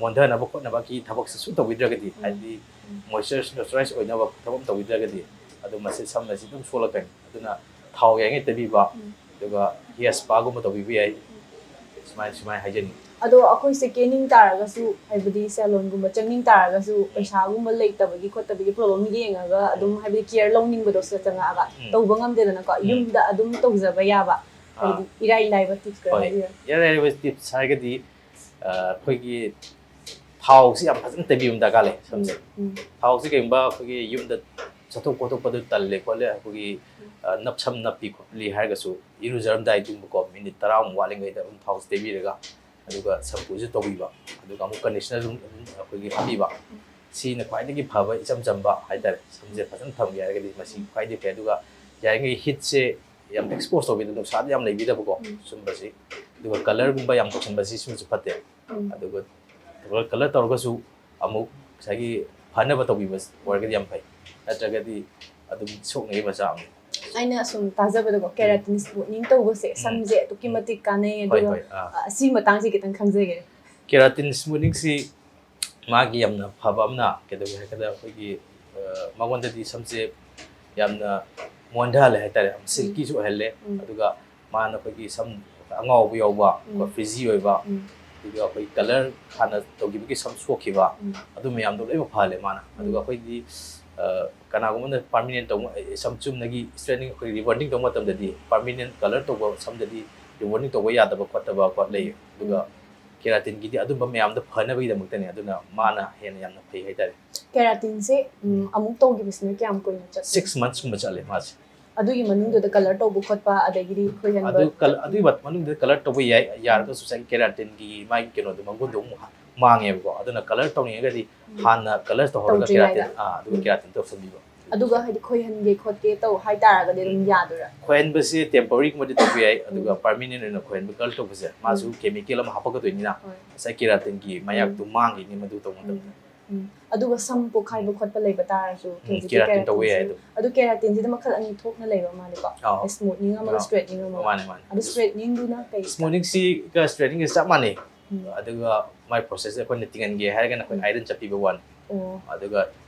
ꯃꯣꯟꯊꯅꯕ ꯈꯣꯠꯅꯕꯒꯤ ꯊꯕꯛꯁꯦ ꯁꯨꯝ ꯇꯧꯕꯤꯗ꯭ꯔꯒꯗꯤ, ꯎꯝ꯫ ꯍꯥꯏꯗꯤ ꯎꯝ꯫ ꯃꯣꯏꯆꯔ ꯅꯦꯆꯔꯦꯂꯥꯏꯁ ꯑꯣꯏꯅꯕ ꯊꯕꯛ ꯑꯃ ꯇꯧꯕꯤꯗ꯭ꯔꯒꯗꯤ ꯑꯗꯨ ꯃꯁꯤ ꯁꯝ ꯑꯁꯤ ꯑꯗꯨꯝ ꯁꯣꯛꯂꯛꯀꯅꯤ꯫ ꯑꯗꯨꯅ ꯊꯥꯎ ꯌꯥꯔꯤꯉꯩ ꯇꯩꯕꯤꯕ, ꯎꯝ꯫ ꯑꯗꯨꯒ ꯍꯤꯌꯔ ꯁ꯭ꯄꯥꯒꯨꯝꯕ ꯇꯧꯕꯤꯕ ꯌꯥꯏ꯫ ꯎꯝ꯫ ꯁꯨꯃꯥꯏꯅ, ꯁꯨꯃꯥꯏꯅ ꯍꯥꯏꯖꯅꯤꯡꯉꯤ꯫ ꯑꯗꯣ ꯑꯩꯈꯣꯏꯁꯦ ꯀꯦꯅꯤꯡ ꯇꯥꯔꯒꯁꯨ, ꯍꯥꯏꯕꯗꯤ ꯁꯦꯂꯣꯟꯒꯨꯝꯕ ꯆꯪꯅꯤꯡ ꯇꯥꯔꯒꯁꯨ, ꯎꯝ꯫ ꯄꯩꯁꯥꯒꯨꯝꯕ ꯂꯩꯇꯕꯒꯤ ꯈꯣꯠꯇꯕꯒꯤ ꯄ꯭ꯔꯣꯕ꯭ꯂꯦꯝ ꯌꯦꯡꯉꯒ ꯑꯗꯨꯝ, ꯎꯝ꯫ ꯍꯥꯏꯕꯗꯤ ꯀꯤꯌꯔ ꯂꯧꯅꯤꯡꯕꯗꯣ ꯁꯤꯗ ꯆꯪꯉꯛꯑꯒ ꯎꯝ꯫ ꯇꯧꯕ ꯉꯝꯗꯦꯗꯅꯀꯣ꯫ ꯎꯝ꯫ ꯌꯨꯝꯗ ꯑꯗꯨꯝ ꯇꯧꯖꯕ ꯌꯥꯕ, ꯑꯥ꯫ ꯍꯥꯏꯕꯗꯤ ꯏꯔꯥꯏ ꯂꯥꯏꯕ ꯇꯤꯞꯁ ꯈꯔ ꯍꯣꯏ꯫ ꯍꯥꯏꯕꯤꯌꯨ꯫ ꯏꯔꯥꯏ ꯂꯥꯏꯕ ꯇꯤꯞꯁ ꯍꯥꯏꯔꯒꯗꯤ, ꯑ, ꯑꯩꯈꯣꯏꯒꯤ ꯊꯥꯎꯁꯤ ꯌꯥꯝ ꯐꯖꯅ ꯇꯩꯕꯤꯕ ꯑꯃ ꯗꯔꯀꯥꯔ ꯂꯩ ꯁꯝꯁꯦ꯫ ꯎꯝ, ꯎꯝ꯫ ꯊꯥꯎꯁꯤ ꯀꯩꯒꯨꯝꯕ ꯑꯩꯈꯣꯏꯒꯤ ꯌꯨꯝꯗ ꯆꯠꯊꯣꯛ ꯈꯣꯠꯇꯣꯛꯄꯗꯨ ꯇꯜꯂꯦ ꯈꯣꯠꯂꯦ, ꯑꯩꯈꯣꯏꯒꯤ, ꯎꯝ꯫ ꯑ, ꯅꯞꯁꯝ ꯅꯞꯄꯤ ꯈꯣꯠꯂꯤ ꯍꯥꯏꯔꯒꯁꯨ ꯏꯔꯨꯖꯔꯝꯗꯥꯏꯒꯨꯝꯕꯀꯣ, ꯃꯤꯅꯤꯠ ꯇꯔꯥꯃꯨꯛ ꯋꯥꯠꯂꯤꯉꯩꯗ ꯑꯗꯨꯝ ꯊꯥꯎꯁꯤ ꯇꯩꯕꯤꯔꯒ, ꯑꯗꯨꯒ ꯁꯝꯄꯨꯁꯤ ꯇꯧꯕꯤꯕ, ꯑꯗꯨꯒ ꯑꯃꯨꯛ ꯀꯟꯗꯤꯁꯅꯔ ꯑꯗꯨꯝ ꯑꯩꯈꯣꯏꯒꯤ ꯍꯥꯞꯄꯤꯕ꯫ ꯎꯝ꯫ ꯁꯤꯅ ꯈ꯭ꯋꯥꯏꯗꯒꯤ ꯐꯕ ꯏꯆꯝ ꯆꯝꯕ ꯍꯥꯏꯇꯥꯔꯦ꯫ ꯁꯝꯁꯦ ꯐꯖꯅ ꯊꯝꯒꯦ ꯍꯥꯏꯔꯒꯗꯤ ꯃꯁꯤ ꯎꯝ꯫ ꯈ꯭ꯋꯥꯏꯗꯒꯤ ꯐꯩ꯫ ꯑꯗꯨꯒ ꯌꯥꯔꯤꯉꯩ ꯍꯤꯠꯁꯦ ꯌꯥꯝ ꯑꯦꯛꯁꯄꯣꯖ ꯇꯧꯕꯤꯗ, ꯅꯨꯡꯁꯥꯗ ꯌꯥꯝ ꯂꯩꯕꯤꯗꯕꯀꯣ, ꯎꯝ꯫ ꯁꯨꯝꯕꯁꯤ꯫ ꯑꯗꯨꯒ ꯀꯂꯔꯒꯨꯝꯕ ꯌꯥꯝ ꯇꯧꯁꯟꯕꯁꯤ ꯁꯤꯃꯁꯨ ꯐꯠꯇꯦ꯫ ꯎꯝ꯫ ꯑꯗꯨꯒ ꯀꯂꯔ ꯇꯧꯔꯒꯁꯨ ꯑꯃꯨꯛ ꯉꯁꯥꯏꯒꯤ ꯐꯅꯕ ꯇꯧꯕꯤꯕ ꯑꯣꯏꯔꯒꯗꯤ ꯌꯥꯝ ꯐꯩ, ꯅꯠꯇ꯭ꯔꯒꯗꯤ ꯑꯗꯨꯝ ꯁꯣꯛꯅꯕꯒꯤ ꯃꯆꯥꯛ ꯑꯃꯅꯤ꯫ ꯑꯩꯅ ꯁꯨꯝ ꯇꯥꯖꯕꯗꯀꯣ, ꯎꯝ꯫ ꯀꯦꯔꯥꯇꯤꯟ ꯁ꯭ꯃꯨꯊꯅꯤꯡ ꯇꯧꯕꯁꯦ ꯎꯝ꯫ ꯁꯝꯁ ꯑꯗꯨꯛꯀꯤ ꯍꯣꯏ, ꯃꯇꯤꯛ ꯀꯥꯟꯅꯩ꯫ ꯍꯣꯏ, ꯑꯗꯨꯒ, ꯍꯣꯏ, ꯑꯥ꯫ ꯑ, ꯑꯁꯤꯒꯤ ꯃꯇꯥꯡꯁꯦ ꯈꯤꯇꯪ ꯈꯪꯖꯒꯦ꯫ ꯀꯦꯔꯥꯇꯤꯟ ꯁ꯭ꯃꯨꯊꯅꯤꯡꯁꯤ ꯃꯥꯒꯤ ꯌꯥꯝꯅ ꯐꯕ ꯑꯃꯅ ꯀꯩꯗꯧꯒꯦ ꯍꯥꯏꯔ ꯀꯥꯟꯗ ꯑꯩꯈꯣꯏꯒꯤ, ꯑ, ꯃꯉꯣꯟꯗꯗꯤ ꯁꯝꯁꯦ ꯌꯥꯝꯅ ꯃꯣꯟꯊꯍꯜꯂꯦ ꯍꯥꯏꯇꯥꯔꯦ, ꯌꯥꯝ ꯎꯝ꯫ ꯁꯤꯜꯀꯤꯁꯨ ꯑꯣꯏꯍꯜꯂꯦ꯫ ꯎꯝ꯫ ꯑꯗꯨꯒ ꯃꯥꯅ ꯑꯩꯈꯣꯏꯒꯤ ꯁꯝ ꯑꯉꯥꯎꯕ ꯌꯥꯎꯕ, ꯎꯝ꯫ ꯐ꯭ꯔꯤꯖꯤ ꯑꯣꯏꯕ, ꯎꯝ꯫ ꯑꯗꯨꯒ ꯑꯩꯈꯣꯏ ꯀꯂꯔ ꯍꯥꯟꯅ ꯇꯧꯈꯤꯕꯒꯤ ꯁꯝ ꯁꯣꯛꯈꯤꯕ, ꯎꯝ꯫ ꯑꯗꯨ ꯃꯌꯥꯝꯗꯣ ꯂꯣꯏꯅꯃꯛ ꯐꯍꯜꯂꯦ ꯃꯥꯅ꯫ ꯎꯝ꯫ ꯑꯗꯨꯒ ꯑꯩꯈꯣꯏꯗꯤ, ꯑ, ꯀꯅꯥꯒꯨꯝꯕꯅ ꯄꯥꯔꯃꯤꯅꯦꯟ ꯇꯧꯕ, ꯁꯝ ꯆꯨꯝꯅꯒꯤ ꯁ꯭ꯇ꯭ꯔꯦꯠꯅꯤꯡ, ꯑꯩꯈꯣꯏ ꯔꯤꯕꯟꯗꯤꯡ ꯇꯧꯕ ꯃꯇꯝꯗꯗꯤ ꯄꯥꯔꯃꯤꯅꯦꯟ ꯀꯂꯔ ꯇꯧꯕ ꯁꯝꯗꯗꯤ ꯔꯤꯕꯟꯗꯤꯡ ꯇꯧꯕ ꯌꯥꯗꯕ ꯈꯣꯠꯇꯕ ꯈꯣꯠ ꯂꯩ꯫ ꯎꯝ꯫ ꯑꯗꯨꯒ ꯎꯝ꯫ ꯀꯦꯔꯥꯇꯤꯟꯒꯤꯗꯤ ꯑꯗꯨꯝꯕ ꯃꯌꯥꯝꯗꯣ ꯐꯅꯕꯒꯤꯗꯃꯛꯇꯅꯦ꯫ ꯑꯗꯨꯅ ꯃꯥꯅ ꯍꯦꯟꯅ ꯌꯥꯝꯅ ꯐꯩ ꯍꯥꯏꯇꯥꯔꯦ꯫ ꯀꯦꯔꯥꯇꯤꯟꯁꯦ ꯎꯝ, ꯑꯃꯨꯛ ꯇꯧꯈꯤꯕꯁꯤꯅ ꯀꯌꯥꯝ ꯀꯨꯏꯅ ꯆꯠꯀꯦ? Six months ꯀꯨꯝꯕ ꯆꯠꯂꯦ ꯃꯥꯁꯦ꯫ ꯑꯗꯨꯒꯤ ꯃꯅꯨꯡꯗꯨꯗ ꯀꯂꯔ ꯇꯧꯕ ꯈꯣꯠꯄ ꯑꯗꯒꯤꯗꯤ ꯈꯣꯏꯍꯟꯕ ꯑꯗꯨ ꯀꯂ- ꯑꯗꯨꯒꯤ ꯃꯠ- ꯃꯅꯨꯡꯗ ꯀꯂꯔ ꯇꯧꯕ ꯌꯥꯏ, ꯌꯥꯔꯒꯁꯨ ꯉꯁꯥꯏꯒꯤ ꯀꯦꯔꯥꯇꯤꯟꯒꯤ ꯃꯥꯒꯤ ꯀꯩꯅꯣꯗꯣ, ꯃꯒꯨꯟꯗꯣ ꯑꯃꯨꯛ ꯍ- ꯃꯥꯡꯉꯦꯕꯀꯣ꯫ ꯑꯗꯨꯅ ꯀꯂꯔ ꯇꯧꯅꯤꯡꯉꯒꯗꯤ ꯍꯥꯟꯅ ꯀꯂꯔ ꯇꯧꯍꯧꯔꯒ ꯇꯧꯗ꯭ꯔꯤꯉꯩꯗ? ꯀꯦꯔꯥꯇꯤꯟ ꯑꯥ ꯑꯗꯨꯒ ꯀꯦꯔꯥꯇꯤꯟ ꯇꯧꯁꯟꯕꯤꯕ꯫ ꯑꯗꯨꯒ ꯍꯥꯏꯗꯤ ꯈꯣꯏꯍꯟꯒꯦ ꯈꯣꯠꯀꯦ ꯇꯧ ꯍꯥꯏꯇꯥꯔꯒꯗꯤ ꯑꯗꯨꯝ ꯌꯥꯗꯣꯏꯔꯥ? ꯈꯣꯏꯍꯟꯕꯁꯦ ꯇꯦꯝꯄꯣꯔꯔꯤꯒꯨꯝꯕꯗꯤ ꯇꯧꯕ ꯌꯥꯏ, ꯑꯗꯨꯒ ꯄꯔꯃꯤꯅꯦꯟ ꯑꯣꯏꯅ ꯈꯣꯏꯍꯟꯕ ꯀꯂꯔ ꯇꯧꯕꯁꯦ ꯃꯥꯁꯨ ꯀꯦꯃꯤꯀꯦꯜ ꯑꯃ ꯍꯥꯞꯄꯛꯀꯗꯣꯏꯅꯤꯅ ꯍꯣꯏ꯫ ꯉꯁꯥꯏ ꯀꯦꯔꯥꯇꯤꯟꯒꯤ ꯃꯌꯥꯛꯇꯨ ꯃꯥꯡꯈꯤꯅꯤ ꯃꯗꯨ ꯇꯧꯕ ꯃꯇꯝꯗ꯫ ꯎꯝ꯫ ꯑꯗꯨꯒ ꯁꯝ ꯄꯣꯛꯈꯥꯏꯕ ꯈꯣꯠꯄ ꯂꯩꯕ ꯇꯥꯔꯁꯨ ꯍꯧꯖꯤꯛꯀꯤ ꯀꯦꯔꯥꯇꯤꯟ ꯇꯧꯕ ꯌꯥꯏ ꯀꯦꯔꯥꯇꯤꯟꯁꯦ- ꯑꯗꯨ ꯀꯦꯔꯥꯇꯤꯟꯁꯤꯗ ꯃꯈꯜ ꯑꯅꯤ ꯊꯣꯛꯅ ꯂꯩꯕ ꯃꯥꯜꯂꯦꯀꯣ? ꯑꯥꯎ꯫ ꯏꯁꯃꯨꯠꯅꯤꯡ ꯑꯃꯒ ꯑꯥꯎ꯫ ꯏꯁꯇ꯭ꯔꯦꯠꯅꯤꯡ ꯑꯃꯒ꯫ ꯃꯥꯅꯦ ꯃꯥꯅꯦ꯫ ꯑꯗꯨ ꯏꯁꯇ꯭ꯔꯦꯠꯅꯤꯡꯗꯨꯅ ꯀꯩ? ꯏꯁꯃꯨꯠꯅꯤꯡꯁꯤꯒ ꯏꯁꯇ꯭ꯔꯦꯠꯅꯤꯡꯁꯤ ꯆꯞ ꯃꯥꯟꯅꯩ꯫ ꯎꯝ꯫ ꯑꯗꯨꯒ ꯃꯥꯏ ꯄ꯭ꯔꯣꯁꯦꯁꯁꯦ ꯑꯩꯈꯣꯏꯅ ꯇꯤꯡꯍꯟꯒꯦ ꯍꯥꯏꯔꯒꯅ ꯑꯩꯈꯣꯏ ꯑꯥꯏꯔꯟ ꯆꯠꯄꯤꯕ ꯋꯥꯅꯤ꯫ ꯑꯣ꯫ ꯑꯗꯨꯒ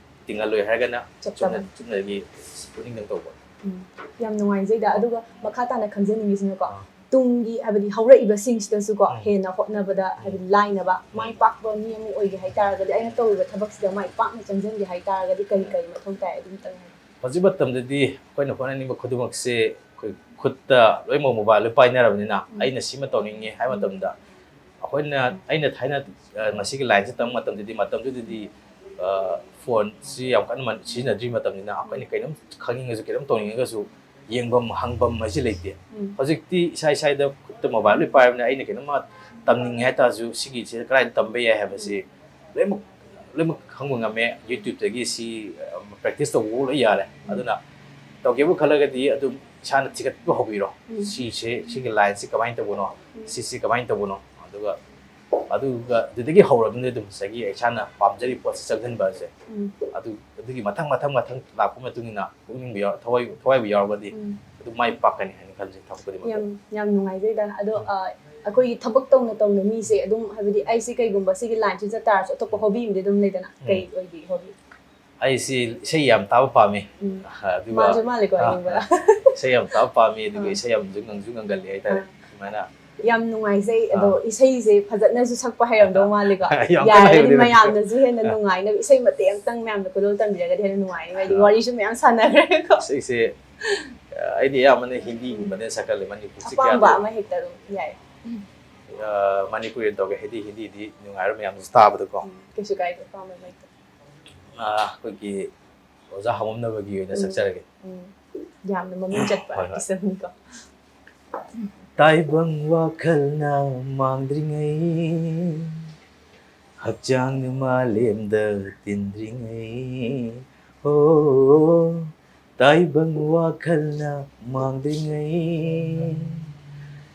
ꯇꯤꯡꯍꯜꯂꯣꯏ ꯍꯥꯏꯔꯒꯅ ꯆꯨꯝꯅ ꯆꯞꯇꯕ꯫ ꯆꯨꯝꯅꯒꯤ ꯏꯁꯃꯨꯠꯅꯤꯡꯗꯪ ꯇꯧꯕ꯫ ꯎꯝ꯫ ꯌꯥꯝ ꯅꯨꯡꯉꯥꯏꯖꯩꯗ꯫ ꯑꯗꯨꯒ ꯃꯈꯥ ꯇꯥꯅ ꯈꯟꯖꯅꯤꯡꯉꯤꯁꯤꯅꯀꯣ, ꯑꯥ꯫ ꯇꯨꯡꯒꯤ ꯍꯥꯏꯕꯗꯤ ꯍꯧꯔꯛꯏꯕꯁꯤꯡꯁꯤꯗꯁꯨꯀꯣ ꯎꯝ꯫ ꯍꯦꯟꯅ ꯍꯣꯠꯅꯕꯗ ꯍꯥꯏꯕꯗꯤ ꯂꯥꯏꯅꯕ ꯃꯥꯏ ꯄꯥꯛꯄ ꯃꯤ ꯑꯃ ꯑꯣꯏꯒꯦ ꯍꯥꯏꯇꯥꯔꯒꯗꯤ, ꯑꯩꯅ ꯇꯧꯔꯤꯕ ꯊꯕꯛꯁꯤꯗ ꯃꯥꯏ ꯄꯥꯛꯅ ꯆꯪꯁꯤꯟꯒꯦ ꯍꯥꯏꯇꯥꯔꯒꯗꯤ ꯀꯔꯤ ꯀꯔꯤ ꯃꯊꯧ ꯇꯥꯏ ꯑꯗꯨꯝꯇꯪ ꯍꯥꯏꯕꯤꯌꯨ꯫ ꯍꯧꯖꯤꯛ ꯃꯇꯝꯗꯗꯤ ꯑꯩꯈꯣꯏꯅ ꯍꯣꯠꯅꯅꯤꯡꯕ ꯈꯨꯗꯤꯡꯃꯛꯁꯦ ꯑꯩꯈꯣꯏ ꯈꯨꯠꯇ ꯂꯣꯏꯅꯃꯛ ꯃꯣꯕꯥꯏꯜ ꯂꯣꯏ ꯄꯥꯏꯅꯔꯕꯅꯤꯅ, ꯎꯝ꯫ ꯑꯩꯅ ꯁꯤꯃ ꯇꯧꯅꯤꯡꯉꯦ ꯍꯥꯏꯕ ꯃꯇꯝꯗ, ꯑꯩꯈꯣꯏꯅ, ꯑꯩꯅ ꯊꯥꯏꯅ ꯑ, ꯃꯁꯤꯒꯤ ꯂꯥꯏꯟꯁꯦ ꯇꯝꯕ ꯃꯇꯝꯗꯗꯤ, ꯃꯇꯝꯗꯨꯗꯗꯤ ꯑ, ꯐꯣꯟꯁꯤ ꯌꯥꯝ ꯀꯟꯅ ꯃꯟ- ꯁꯤꯖꯤꯟꯅꯗ꯭ꯔꯤ ꯃꯇꯝꯅꯤꯅ ꯑꯩꯈꯣꯏꯅ ꯀꯩꯅꯣꯝ ꯈꯪꯅꯤꯡꯉꯁꯨ ꯀꯩꯅꯣꯝ ꯇꯧꯅꯤꯡꯉꯒꯁꯨ ꯌꯦꯡꯐꯝ ꯍꯪꯐꯝ ꯍꯥꯏꯁꯦ ꯂꯩꯇꯦ꯫ ꯎꯝ꯫ ꯍꯧꯖꯤꯛꯇꯤ ꯏꯁꯥ ꯏꯁꯥꯗ ꯈꯨꯠꯇ ꯃꯣꯕꯥꯏꯜ ꯂꯣꯏ ꯄꯥꯏꯔꯕꯅꯤꯅ ꯑꯩꯅ ꯀꯩꯅꯣꯝꯃ ꯇꯝꯅꯤꯡꯉꯦ ꯍꯥꯏꯇꯥꯔꯁꯨ ꯁꯤꯒꯤꯁꯦ ꯀꯗꯥꯏꯗ ꯇꯝꯕ ꯌꯥꯏ ꯍꯥꯏꯕꯁꯤ ꯂꯣꯏꯅꯃꯛ, ꯂꯣꯏꯅꯃꯛ ꯈꯪꯕ ꯉꯝꯃꯦ꯫ ꯌꯨꯇ꯭ꯌꯨꯕꯇꯒꯤ ꯁꯤ ꯄ꯭ꯔꯦꯛꯇꯤꯁ ꯇꯧꯕ ꯂꯣꯏ ꯌꯥꯔꯦ꯫ ꯑꯗꯨꯅ ꯇꯧꯒꯦꯕꯨ ꯈꯜꯂꯒꯗꯤ ꯑꯗꯨꯝ ꯏꯁꯥꯅ ꯊꯤꯒꯠꯄ ꯍꯧꯕꯤꯔꯣ꯫ ꯎꯝ꯫ ꯁꯤꯁꯦ, ꯁꯤꯒꯤ ꯂꯥꯏꯟꯁꯦ ꯀꯃꯥꯏꯅ ꯇꯧꯕꯅꯣ, ꯎꯝ꯫ ꯁꯤꯁꯦ ꯀꯃꯥꯏꯅ ꯇꯧꯕꯅꯣ, ꯑꯗꯨꯒ ꯑꯗꯨꯒ ꯑꯗꯨꯗꯒꯤ ꯍꯧꯔꯕꯅꯤꯅ ꯑꯗꯨꯝ ꯉꯁꯥꯏꯒꯤ ꯏꯁꯥꯅ ꯄꯥꯝꯖꯔꯤꯕ ꯄꯣꯠꯁꯦ ꯆꯪꯁꯤꯟꯕ ꯑꯁꯦ ꯎꯝ꯫ ꯑꯗꯨ, ꯑꯗꯨꯒꯤ ꯃꯊꯪ ꯃꯊꯪ ꯃꯊꯪ ꯂꯥꯛꯄ ꯃꯇꯨꯡ ꯏꯟꯅ ꯄꯨꯛꯅꯤꯡꯕꯨ ꯌꯥꯎ-, ꯊꯋꯥꯏ, ꯊꯋꯥꯏꯕꯨ ꯌꯥꯎꯔꯒꯗꯤ ꯎꯝ꯫ ꯑꯗꯨꯝ ꯃꯥꯏ ꯄꯥꯛꯀꯅꯤ ꯍꯥꯏꯅ ꯈꯜꯖꯩ ꯊꯕꯛ ꯈꯨꯗꯤꯡꯃꯛꯇ꯫ ꯌꯥꯝ ꯌꯥꯝ ꯅꯨꯡꯉꯥꯏꯖꯩꯗ꯫ ꯑꯗꯣ ꯑ, ꯑꯩꯈꯣꯏꯒꯤ ꯊꯕꯛ ꯇꯧꯅ ꯇꯧꯅ ꯃꯤꯁꯦ ꯑꯗꯨꯝ ꯍꯥꯏꯕꯗꯤ ꯑꯩꯁꯦ ꯀꯩꯒꯨꯝꯕ ꯁꯤꯒꯤ ꯂꯥꯏꯟꯁꯤ ꯆꯠ ꯇꯥꯔꯁꯨ ꯑꯇꯣꯞꯄ ꯍꯣꯕꯤ ꯑꯃꯗꯤ ꯑꯗꯨꯝ ꯂꯩꯗꯅ, ꯎꯝ꯫ ꯀꯩ ꯑꯣꯏꯒꯦ ꯍꯣꯕꯤ? ꯑꯩꯁꯤ ꯏꯁꯩ ꯌꯥꯝ ꯇꯥꯕ ꯄꯥꯝꯃꯤ꯫ ꯎꯝ꯫ ꯑꯗꯨꯒ ꯃꯥꯁꯨ ꯃꯥꯜꯂꯦꯀꯣ ꯑꯥ, ꯌꯦꯡꯕꯗ꯫ ꯏꯁꯩ ꯌꯥꯝ ꯇꯥꯕ ꯄꯥꯝꯃꯤ, ꯑꯗꯨꯒ ꯑꯥ꯫ ꯏꯁꯩ ꯌꯥꯝꯁꯨ ꯉꯪꯁꯨ ꯉꯪꯒꯜꯂꯤ ꯍꯥꯏꯇꯥꯔꯦ꯫ ꯑꯥ꯫ ꯑꯗꯨꯃꯥꯏꯅ ꯌꯥꯝ ꯅꯨꯡꯉꯥꯏꯖꯩ꯫ ꯑꯗꯣ ꯑꯥ꯫ ꯏꯁꯩꯁꯦ ꯐꯖꯅꯁꯨ ꯁꯛꯄ ꯍꯩꯔꯝꯗꯧ ꯃꯥꯜꯂꯤꯀꯣ꯫ ꯌꯥꯝ ꯀꯟꯅ ꯌꯥꯔꯒꯗꯤ ꯍꯩꯕꯗꯤ ꯅꯠꯇꯦ꯫ ꯃꯌꯥꯝꯅꯁꯨ ꯍꯦꯟꯅ ꯑꯥ꯫ ꯅꯨꯡꯉꯥꯏꯅꯕ ꯏꯁꯩ ꯃꯇꯦꯛ ꯑꯃꯇꯪ ꯃꯌꯥꯝꯗ ꯈꯨꯗꯣꯜ ꯇꯝꯕꯤꯔꯒꯗꯤ ꯍꯦꯟꯅ ꯅꯨꯡꯉꯥꯏꯅꯤ꯫ ꯍꯥꯏꯗꯤ ꯑꯥ꯫ ꯋꯥꯔꯤꯁꯨ ꯃꯌꯥꯝ ꯁꯥꯟꯅꯈ꯭ꯔꯦꯀꯣ꯫ ꯏꯁꯩꯁꯦ, ꯑ, ꯑꯩꯗꯤ ꯑꯌꯥꯝꯕꯅ ꯍꯤꯟꯗꯤꯒꯨꯝꯕꯗ ꯁꯛꯀꯜꯂꯦ, ꯃꯅꯤꯄꯨꯔꯁꯤ ꯀꯌꯥ ꯑꯄꯥꯝꯕ ꯇꯧꯗꯦ꯫ ꯑꯃ ꯍꯦꯛꯇ ꯑꯗꯨꯝ ꯌꯥꯏ꯫ ꯑ, ꯃꯅꯤꯄꯨꯔꯤ ꯑꯣꯏꯅ ꯇꯧꯒꯦ꯫ ꯍꯤꯟꯗꯤ, ꯍꯤꯟꯗꯤꯗꯤ ꯅꯨꯡꯉꯥꯏꯔꯣꯏ ꯃꯌꯥꯝꯁꯨ ꯇꯥꯕꯗꯀꯣ꯫ ꯎꯝ, ꯀꯩꯁꯨ ꯀꯥꯏꯗꯦ, ꯑꯄꯥꯝꯕ ꯑꯃ ꯍꯦꯛꯇ꯫ ꯑ, ꯑꯩꯈꯣꯏꯒꯤ ꯑꯣꯖꯥ ꯍꯥꯃꯝꯅꯕꯒꯤ ꯑꯣꯏꯅ ꯁꯛꯆꯔꯒꯦ꯫ ꯎꯝ, ꯌꯥꯝꯅ ꯃꯃꯤꯡ ꯆꯠꯄ ꯍꯣꯏ, ꯍꯣꯏ꯫ ꯑꯥꯔꯇꯤꯁ ꯑꯃꯅꯤꯀꯣ꯫ ꯇꯥꯏꯕꯪ ꯋꯥꯈꯜꯅ ꯃꯥꯡꯗ꯭ꯔꯤꯉꯩ, ꯍꯛꯆꯥꯡꯅ ꯃꯥꯂꯦꯝꯗ ꯇꯤꯟꯗ꯭ꯔꯤꯉꯩ, ꯑꯣ, ꯇꯥꯏꯕꯪ ꯋꯥꯈꯜꯅ ꯃꯥꯡꯗ꯭ꯔꯤꯉꯩ,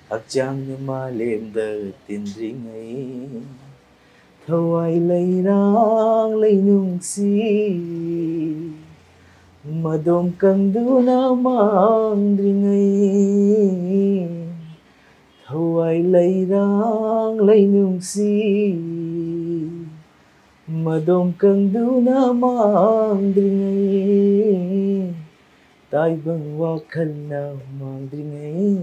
ꯍꯛꯆꯥꯡꯅ ꯃꯥꯂꯦꯝꯗ ꯇꯤꯟꯗ꯭ꯔꯤꯉꯩ, ꯊꯋꯥꯏ ꯂꯩꯔꯥꯡ ꯂꯩꯅꯨꯡꯁꯤ ꯃꯗꯣꯝ ꯀꯪꯗꯨꯅ ꯃꯥꯡꯗ꯭ꯔꯤꯉꯩ, ꯊꯋꯥꯏ ꯂꯩꯔꯥꯡ ꯂꯩꯅꯨꯡꯁꯤ ꯃꯗꯣꯝ ꯀꯪꯗꯨꯅ ꯃꯥꯡꯗ꯭ꯔꯤꯉꯩ, ꯇꯥꯏꯕꯪ ꯋꯥꯈꯜꯅ ꯃꯥꯡꯗ꯭ꯔꯤꯉꯩ꯫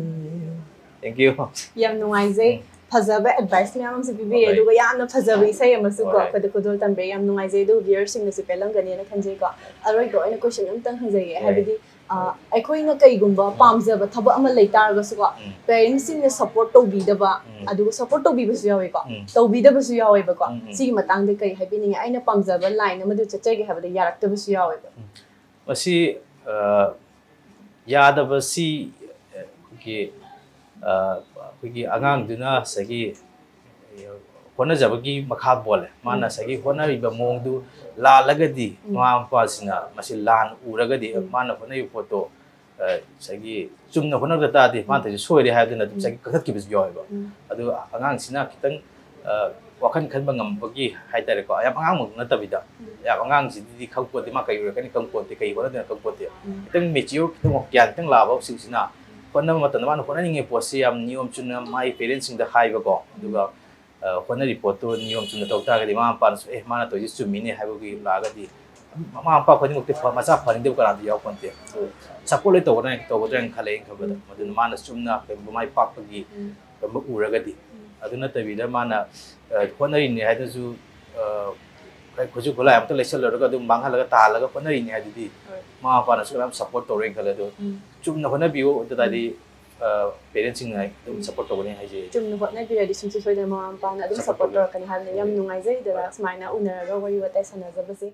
Thank you. ꯌꯥꯝ ꯅꯨꯡꯉꯥꯏꯖꯩ꯫ ꯎꯝ. ꯐꯖꯕ ꯑꯦꯗꯚꯥꯏꯁ ꯃꯌꯥꯝ ꯑꯃꯁꯨ ꯄꯤꯕꯤꯔꯦ, ꯍꯣꯏ꯫ ꯑꯗꯨꯒ ꯌꯥꯝꯅ ꯐꯖꯕ ꯏꯁꯩ ꯑꯃꯁꯨ ꯀꯣ ꯍꯣꯏ꯫ ꯑꯩꯈꯣꯏꯗ ꯈꯨꯗꯣꯜ ꯇꯝꯕꯤꯔꯦ꯫ ꯌꯥꯝ ꯅꯨꯡꯉꯥꯏꯖꯩ꯫ ꯑꯗꯨꯒ ꯚꯤꯌꯔꯁꯤꯡꯅꯁꯨ ꯄꯦꯜꯂꯝꯒꯅꯤꯅ ꯈꯟꯖꯩꯀꯣ꯫ ꯑꯔꯣꯏꯕ ꯑꯣꯏꯅ ꯀꯣꯏꯁꯟ ꯑꯃꯇꯪ ꯍꯪꯖꯒꯦ꯫ ꯍꯣꯏ꯫ ꯍꯥꯏꯕꯗꯤ, ꯑ, ꯑꯩꯈꯣꯏꯅ ꯀꯩꯒꯨꯝꯕ ꯎꯝ꯫ ꯄꯥꯝꯖꯕ ꯊꯕꯛ ꯑꯃ ꯂꯩ ꯇꯥꯔꯒꯁꯨꯀꯣ, ꯎꯝ꯫ ꯄꯦꯔꯦꯟꯁꯁꯤꯡꯅ ꯁꯞꯄꯣꯔꯠ ꯇꯧꯕꯤꯗꯕ, ꯎꯝ꯫ ꯑꯗꯨꯒ ꯁꯞꯄꯣꯔꯠ ꯇꯧꯕꯤꯕꯁꯨ ꯌꯥꯎꯋꯦꯀꯣ, ꯎꯝ꯫ ꯇꯧꯕꯤꯗꯕꯁꯨ ꯌꯥꯎꯋꯦꯕꯀꯣ꯫ ꯎꯝ, ꯎꯝ꯫ ꯁꯤꯒꯤ ꯃꯇꯥꯡꯗ ꯀꯩ ꯍꯥꯏꯕꯤꯅꯤꯡꯉꯤ? ꯑꯩꯅ ꯄꯥꯝꯖꯕ ꯂꯥꯏꯟ ꯑꯃꯗ ꯆꯠꯆꯒꯦ ꯍꯥꯏꯕꯗ ꯌꯥꯔꯛꯇꯕꯁꯨ ꯌꯥꯎꯋꯦꯕ꯫ ꯃꯁꯤ, ꯑ, ꯌꯥꯗꯕꯁꯤ, ꯑ, ꯑꯩꯈꯣꯏꯒꯤ, ꯑ, ꯑꯩꯈꯣꯏꯒꯤ ꯑꯉꯥꯡꯗꯨꯅ ꯉꯁꯥꯏꯒꯤ ꯍꯣꯠꯅꯖꯕꯒꯤ ꯃꯈꯥ ꯄꯣꯜꯂꯦ꯫ ꯃꯥꯅ ꯉꯁꯥꯏꯒꯤ ꯍꯣꯠꯅꯔꯤꯕ ꯃꯑꯣꯡꯗꯨ ꯂꯥꯜꯂꯒꯗꯤ, ꯎꯝ꯫ ꯃꯃꯥ ꯃꯄꯥꯁꯤꯡꯅ ꯃꯁꯤ ꯂꯥꯟ ꯎꯔꯒꯗꯤ, ꯎꯝ꯫ ꯃꯥꯅ ꯍꯣꯠꯅꯔꯤꯕ ꯄꯣꯠꯇꯣ, ꯑ, ꯉꯁꯥꯏꯒꯤ ꯆꯨꯝꯅ ꯍꯣꯠꯅꯗ ꯇꯥꯔꯗꯤ, ꯃꯥꯅ ꯇꯧꯔꯤꯁꯦ ꯁꯣꯏꯔꯦ ꯍꯥꯏꯗꯨꯅ ꯑꯗꯨꯝ ꯎꯝ꯫ ꯉꯁꯥꯏꯒꯤ ꯀꯛꯊꯠꯈꯤꯕꯁꯨ ꯌꯥꯎꯋꯦꯕ꯫ ꯎꯝ꯫ ꯑꯗꯨ ꯑꯉꯥꯡꯁꯤꯅ ꯈꯤꯇꯪ, ꯑ, ꯋꯥꯈꯜ ꯈꯟꯕ ꯉꯝꯕꯒꯤ ꯍꯥꯏꯇꯥꯔꯦꯀꯣ, ꯌꯥꯝ ꯑꯉꯥꯡꯃꯛ ꯅꯠꯇꯕꯤꯗ, ꯎꯝ꯫ ꯌꯥꯝ ꯑꯉꯥꯡꯁꯤꯗꯤ ꯈꯪꯄꯣꯠꯇꯦ, ꯃꯥ ꯀꯩ ꯑꯣꯏꯔꯛꯀꯅꯤ ꯈꯪꯄꯣꯠꯇꯦ, ꯀꯩ ꯍꯣꯠꯅꯗꯣꯏꯅꯣ ꯈꯪꯄꯣꯠꯇꯦ꯫ ꯎꯝ꯫ ꯈꯤꯇꯪ ꯃꯦꯆꯤꯌꯣꯔ, ꯈꯤꯇꯪ ꯒ꯭ꯌꯥꯟ ꯈꯤꯇꯪ ꯂꯥꯛꯑꯕꯁꯤꯡꯁꯤꯅ ꯍꯣꯠꯅꯕ ꯃꯇꯝꯗ ꯃꯥꯅ ꯍꯣꯠꯅꯅꯤꯡꯉꯤ ꯄꯣꯠꯁꯤ ꯌꯥꯝ ꯅꯤꯌꯣꯝ ꯆꯨꯝꯅ ꯃꯥꯒꯤ ꯄꯦꯔꯦꯟꯁꯁꯤꯡꯗ ꯍꯥꯏꯕꯀꯣ, ꯑꯗꯨꯒ, ꯑ, ꯍꯣꯠꯅꯔꯤ ꯄꯣꯠꯇꯨ ꯅꯤꯌꯣꯝ ꯆꯨꯝꯅ ꯇꯧ ꯇꯥꯔꯒꯗꯤ ꯃꯃꯥ ꯃꯄꯥꯅꯁꯨ, "ꯑꯦ, ꯃꯥꯅ ꯇꯧꯔꯤꯁꯤ ꯆꯨꯝꯃꯤꯅꯦ" ꯍꯥꯏꯕꯒꯤ ꯂꯥꯛꯑꯒꯗꯤ, ꯃꯃꯥ ꯃꯄꯥ ꯈꯨꯗꯤꯡꯃꯛꯇꯤ ꯐ-, ꯃꯆꯥ ꯐꯅꯤꯡꯗꯕ ꯀꯅꯥꯗꯤ ꯌꯥꯎꯄꯣꯟꯇꯦ꯫ ꯑꯗꯨ ꯁꯞꯄꯣꯔꯠ ꯂꯣꯏ ꯇꯧꯒꯗ꯭ꯔꯥ, ꯇꯧꯒꯗ꯭ꯔꯥ ꯍꯥꯏꯅ ꯈꯜꯂꯦ ꯑꯩꯅ ꯈꯟꯕꯗ꯫ ꯃꯗꯨꯅ ꯃꯥꯅ ꯆꯨꯝꯅ ꯀꯩꯒꯨꯝꯕ ꯃꯥꯏ ꯄꯥꯛꯄꯒꯤ ꯀꯩꯒꯨꯝꯕ ꯎꯔꯒꯗꯤ꯫ ꯑꯗꯨ ꯅꯠꯇꯕꯤꯗ ꯃꯥꯅ, ꯑ, ꯍꯣꯠꯅꯔꯤꯅꯦ ꯍꯥꯏꯗꯨꯁꯨ, ꯑ, ꯈꯨꯠꯁꯨ ꯈꯨꯠꯂꯥꯏ ꯑꯃꯇ ꯂꯩꯁꯜꯂꯨꯔꯒ ꯑꯗꯨꯝ ꯃꯥꯡꯍꯜꯂꯒ ꯇꯥꯍꯜꯂꯒ ꯍꯣꯠꯅꯔꯤꯅꯦ ꯍꯥꯏꯗꯨꯗꯤ ꯍꯣꯏ꯫ ꯃꯃꯥ ꯃꯄꯥꯅꯁꯨ ꯀꯅꯥꯝ ꯁꯞꯄꯣꯔꯠ ꯇꯧꯔꯣꯏꯅ ꯈꯜꯂꯦ꯫ ꯑꯗꯣ ꯎꯝ꯫ ꯆꯨꯝꯅ ꯍꯣꯠꯅꯕꯤꯌꯨ, ꯑꯗꯨ ꯇꯥꯔꯗꯤ ꯄꯦꯔꯦꯟꯁꯁꯤꯡꯅ ꯑꯗꯨꯝ ꯁꯞꯄꯣꯔꯠ ꯇꯧꯒꯅꯤ ꯍꯥꯏꯖꯩ꯫ ꯆꯨꯝꯅ ꯍꯣꯠꯅꯕꯤꯔꯗꯤ ꯁꯨꯡꯁꯣꯏ ꯁꯣꯏꯗꯅ ꯃꯃꯥ ꯃꯄꯥꯅ ꯑꯗꯨꯝ Support ꯁꯞꯄꯣꯔꯠ ꯇꯧꯒꯅꯤ꯫ ꯇꯧꯔꯛꯀꯅꯤ ꯍꯥꯏꯕꯅꯤ꯫ ꯌꯥꯝ ꯅꯨꯡꯉꯥꯏꯖꯩ ꯗꯗꯥ ꯁꯨꯃꯥꯏꯅ ꯎꯅꯔꯒ ꯋꯥꯔꯤ ꯋꯥꯇꯥꯏ ꯁꯥꯟꯅꯖꯕꯁꯦ꯫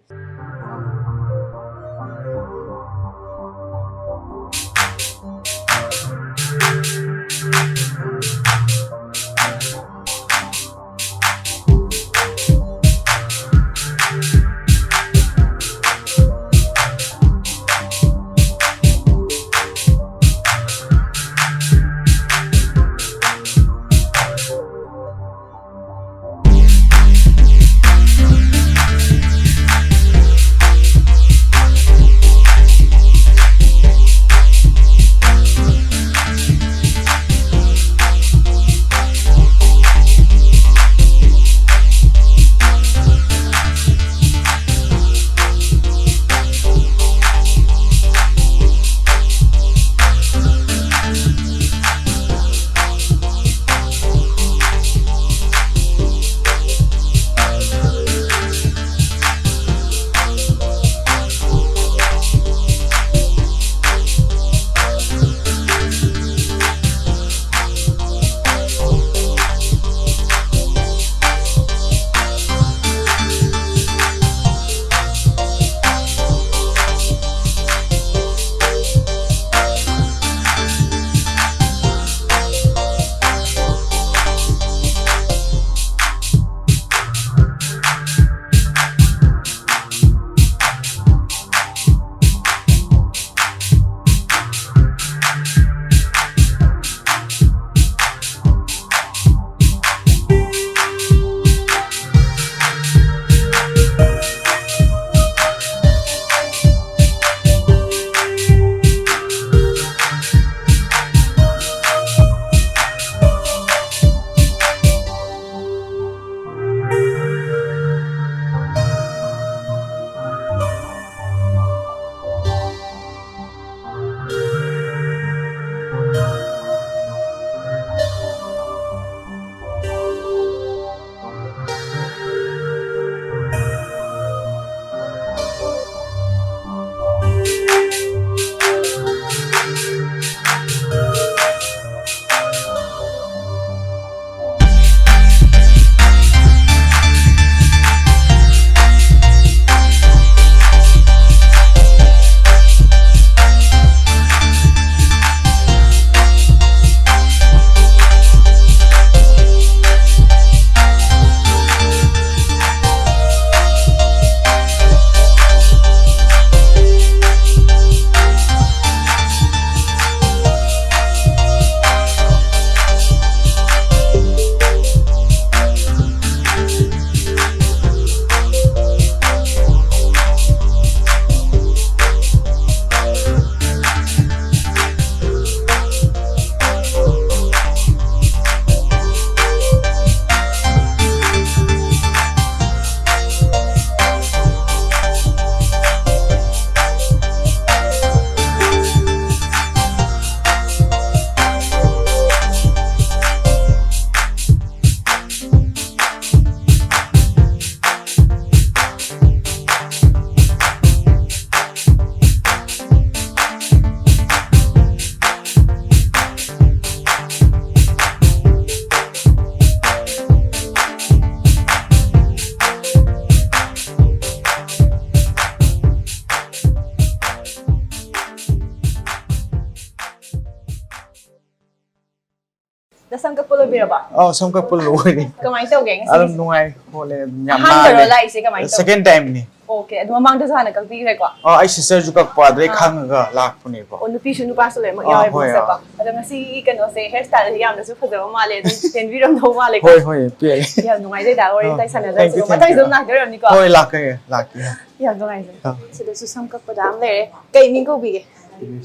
ꯑꯧ, ꯁꯝ ꯀꯛꯄ ꯂꯣꯏꯔꯦ꯫ ꯀꯃꯥꯏꯅ ꯇꯧꯒꯦ ꯉꯁꯤ? ꯑꯗꯨꯝ ꯅꯨꯡꯉꯥꯏ ꯈꯣꯠꯂꯦ, ꯑꯗꯨꯝ ꯌꯥꯝ ꯑꯍꯥꯟꯕꯔꯣ ꯅꯥꯜꯂꯦ꯫ ꯂꯥꯛꯏꯁꯦ? ꯀꯃꯥꯏꯅ ꯇꯧꯒꯦ? Second time ꯅꯤ꯫ Okay, ꯑꯗꯨ ꯃꯃꯥꯡꯗꯁꯨ ꯍꯥꯟꯅ ꯀꯛꯄꯤꯈ꯭ꯔꯦꯀꯣ? ꯑꯣ, ꯑꯩ sister ꯁꯨ ꯀꯛꯄ, ꯑꯗꯨꯗꯩ ꯑꯥ꯫ ꯈꯪꯉꯒ ꯂꯥꯛꯄꯅꯦꯕ꯫ ꯑꯣ, ꯅꯨꯄꯤꯁꯨ ꯅꯨꯄꯥꯁꯨ ꯂꯣꯏꯅꯃꯛ ꯑꯥ, ꯌꯥꯎꯋꯦꯕ ꯍꯣꯏ, ꯃꯁꯛꯇꯣ꯫ ꯑꯥ꯫ ꯑꯗꯣ ꯉꯁꯤꯒꯤ ꯀꯩꯅꯣꯁꯦ, hair style ꯁꯦ ꯌꯥꯝꯅꯁꯨ ꯐꯖꯕ ꯃꯥꯜꯂꯦ, ꯑꯗꯨꯝ ꯄꯦꯟꯕꯤꯔꯝꯗꯧ ꯃꯥꯜꯂꯦꯀꯣ? ꯍꯣꯏ, ꯍꯣꯏ, ꯄꯦꯜꯂꯦ꯫ ꯌꯥꯝ ꯅꯨꯡꯉꯥꯏꯖꯩꯗ, ꯋꯥꯔꯤ ꯑꯥ, ꯋꯥꯇꯥꯏ ꯁꯥꯟꯅꯖꯔꯁꯨ꯫ Thank you, thank you꯫ ꯃꯊꯪꯁꯨ ꯑꯗꯨꯝ ꯂꯥꯛꯇꯣꯏ ꯑꯣꯏꯔꯝꯅꯤꯀꯣ? ꯍꯣꯏ, ꯂꯥꯛꯀꯦ, ꯂꯥꯛꯀꯦ꯫ ꯌꯥꯝ ꯅꯨꯡꯉꯥꯏꯖꯩ꯫ ꯑꯥ꯫ ꯁꯤꯗꯁꯨ ꯁꯝ ꯀꯛꯄꯗ ꯑꯃ ꯂꯩꯔꯦ꯫ ꯀꯩ ꯃꯤꯡ ꯀꯧꯕꯤꯒꯦ?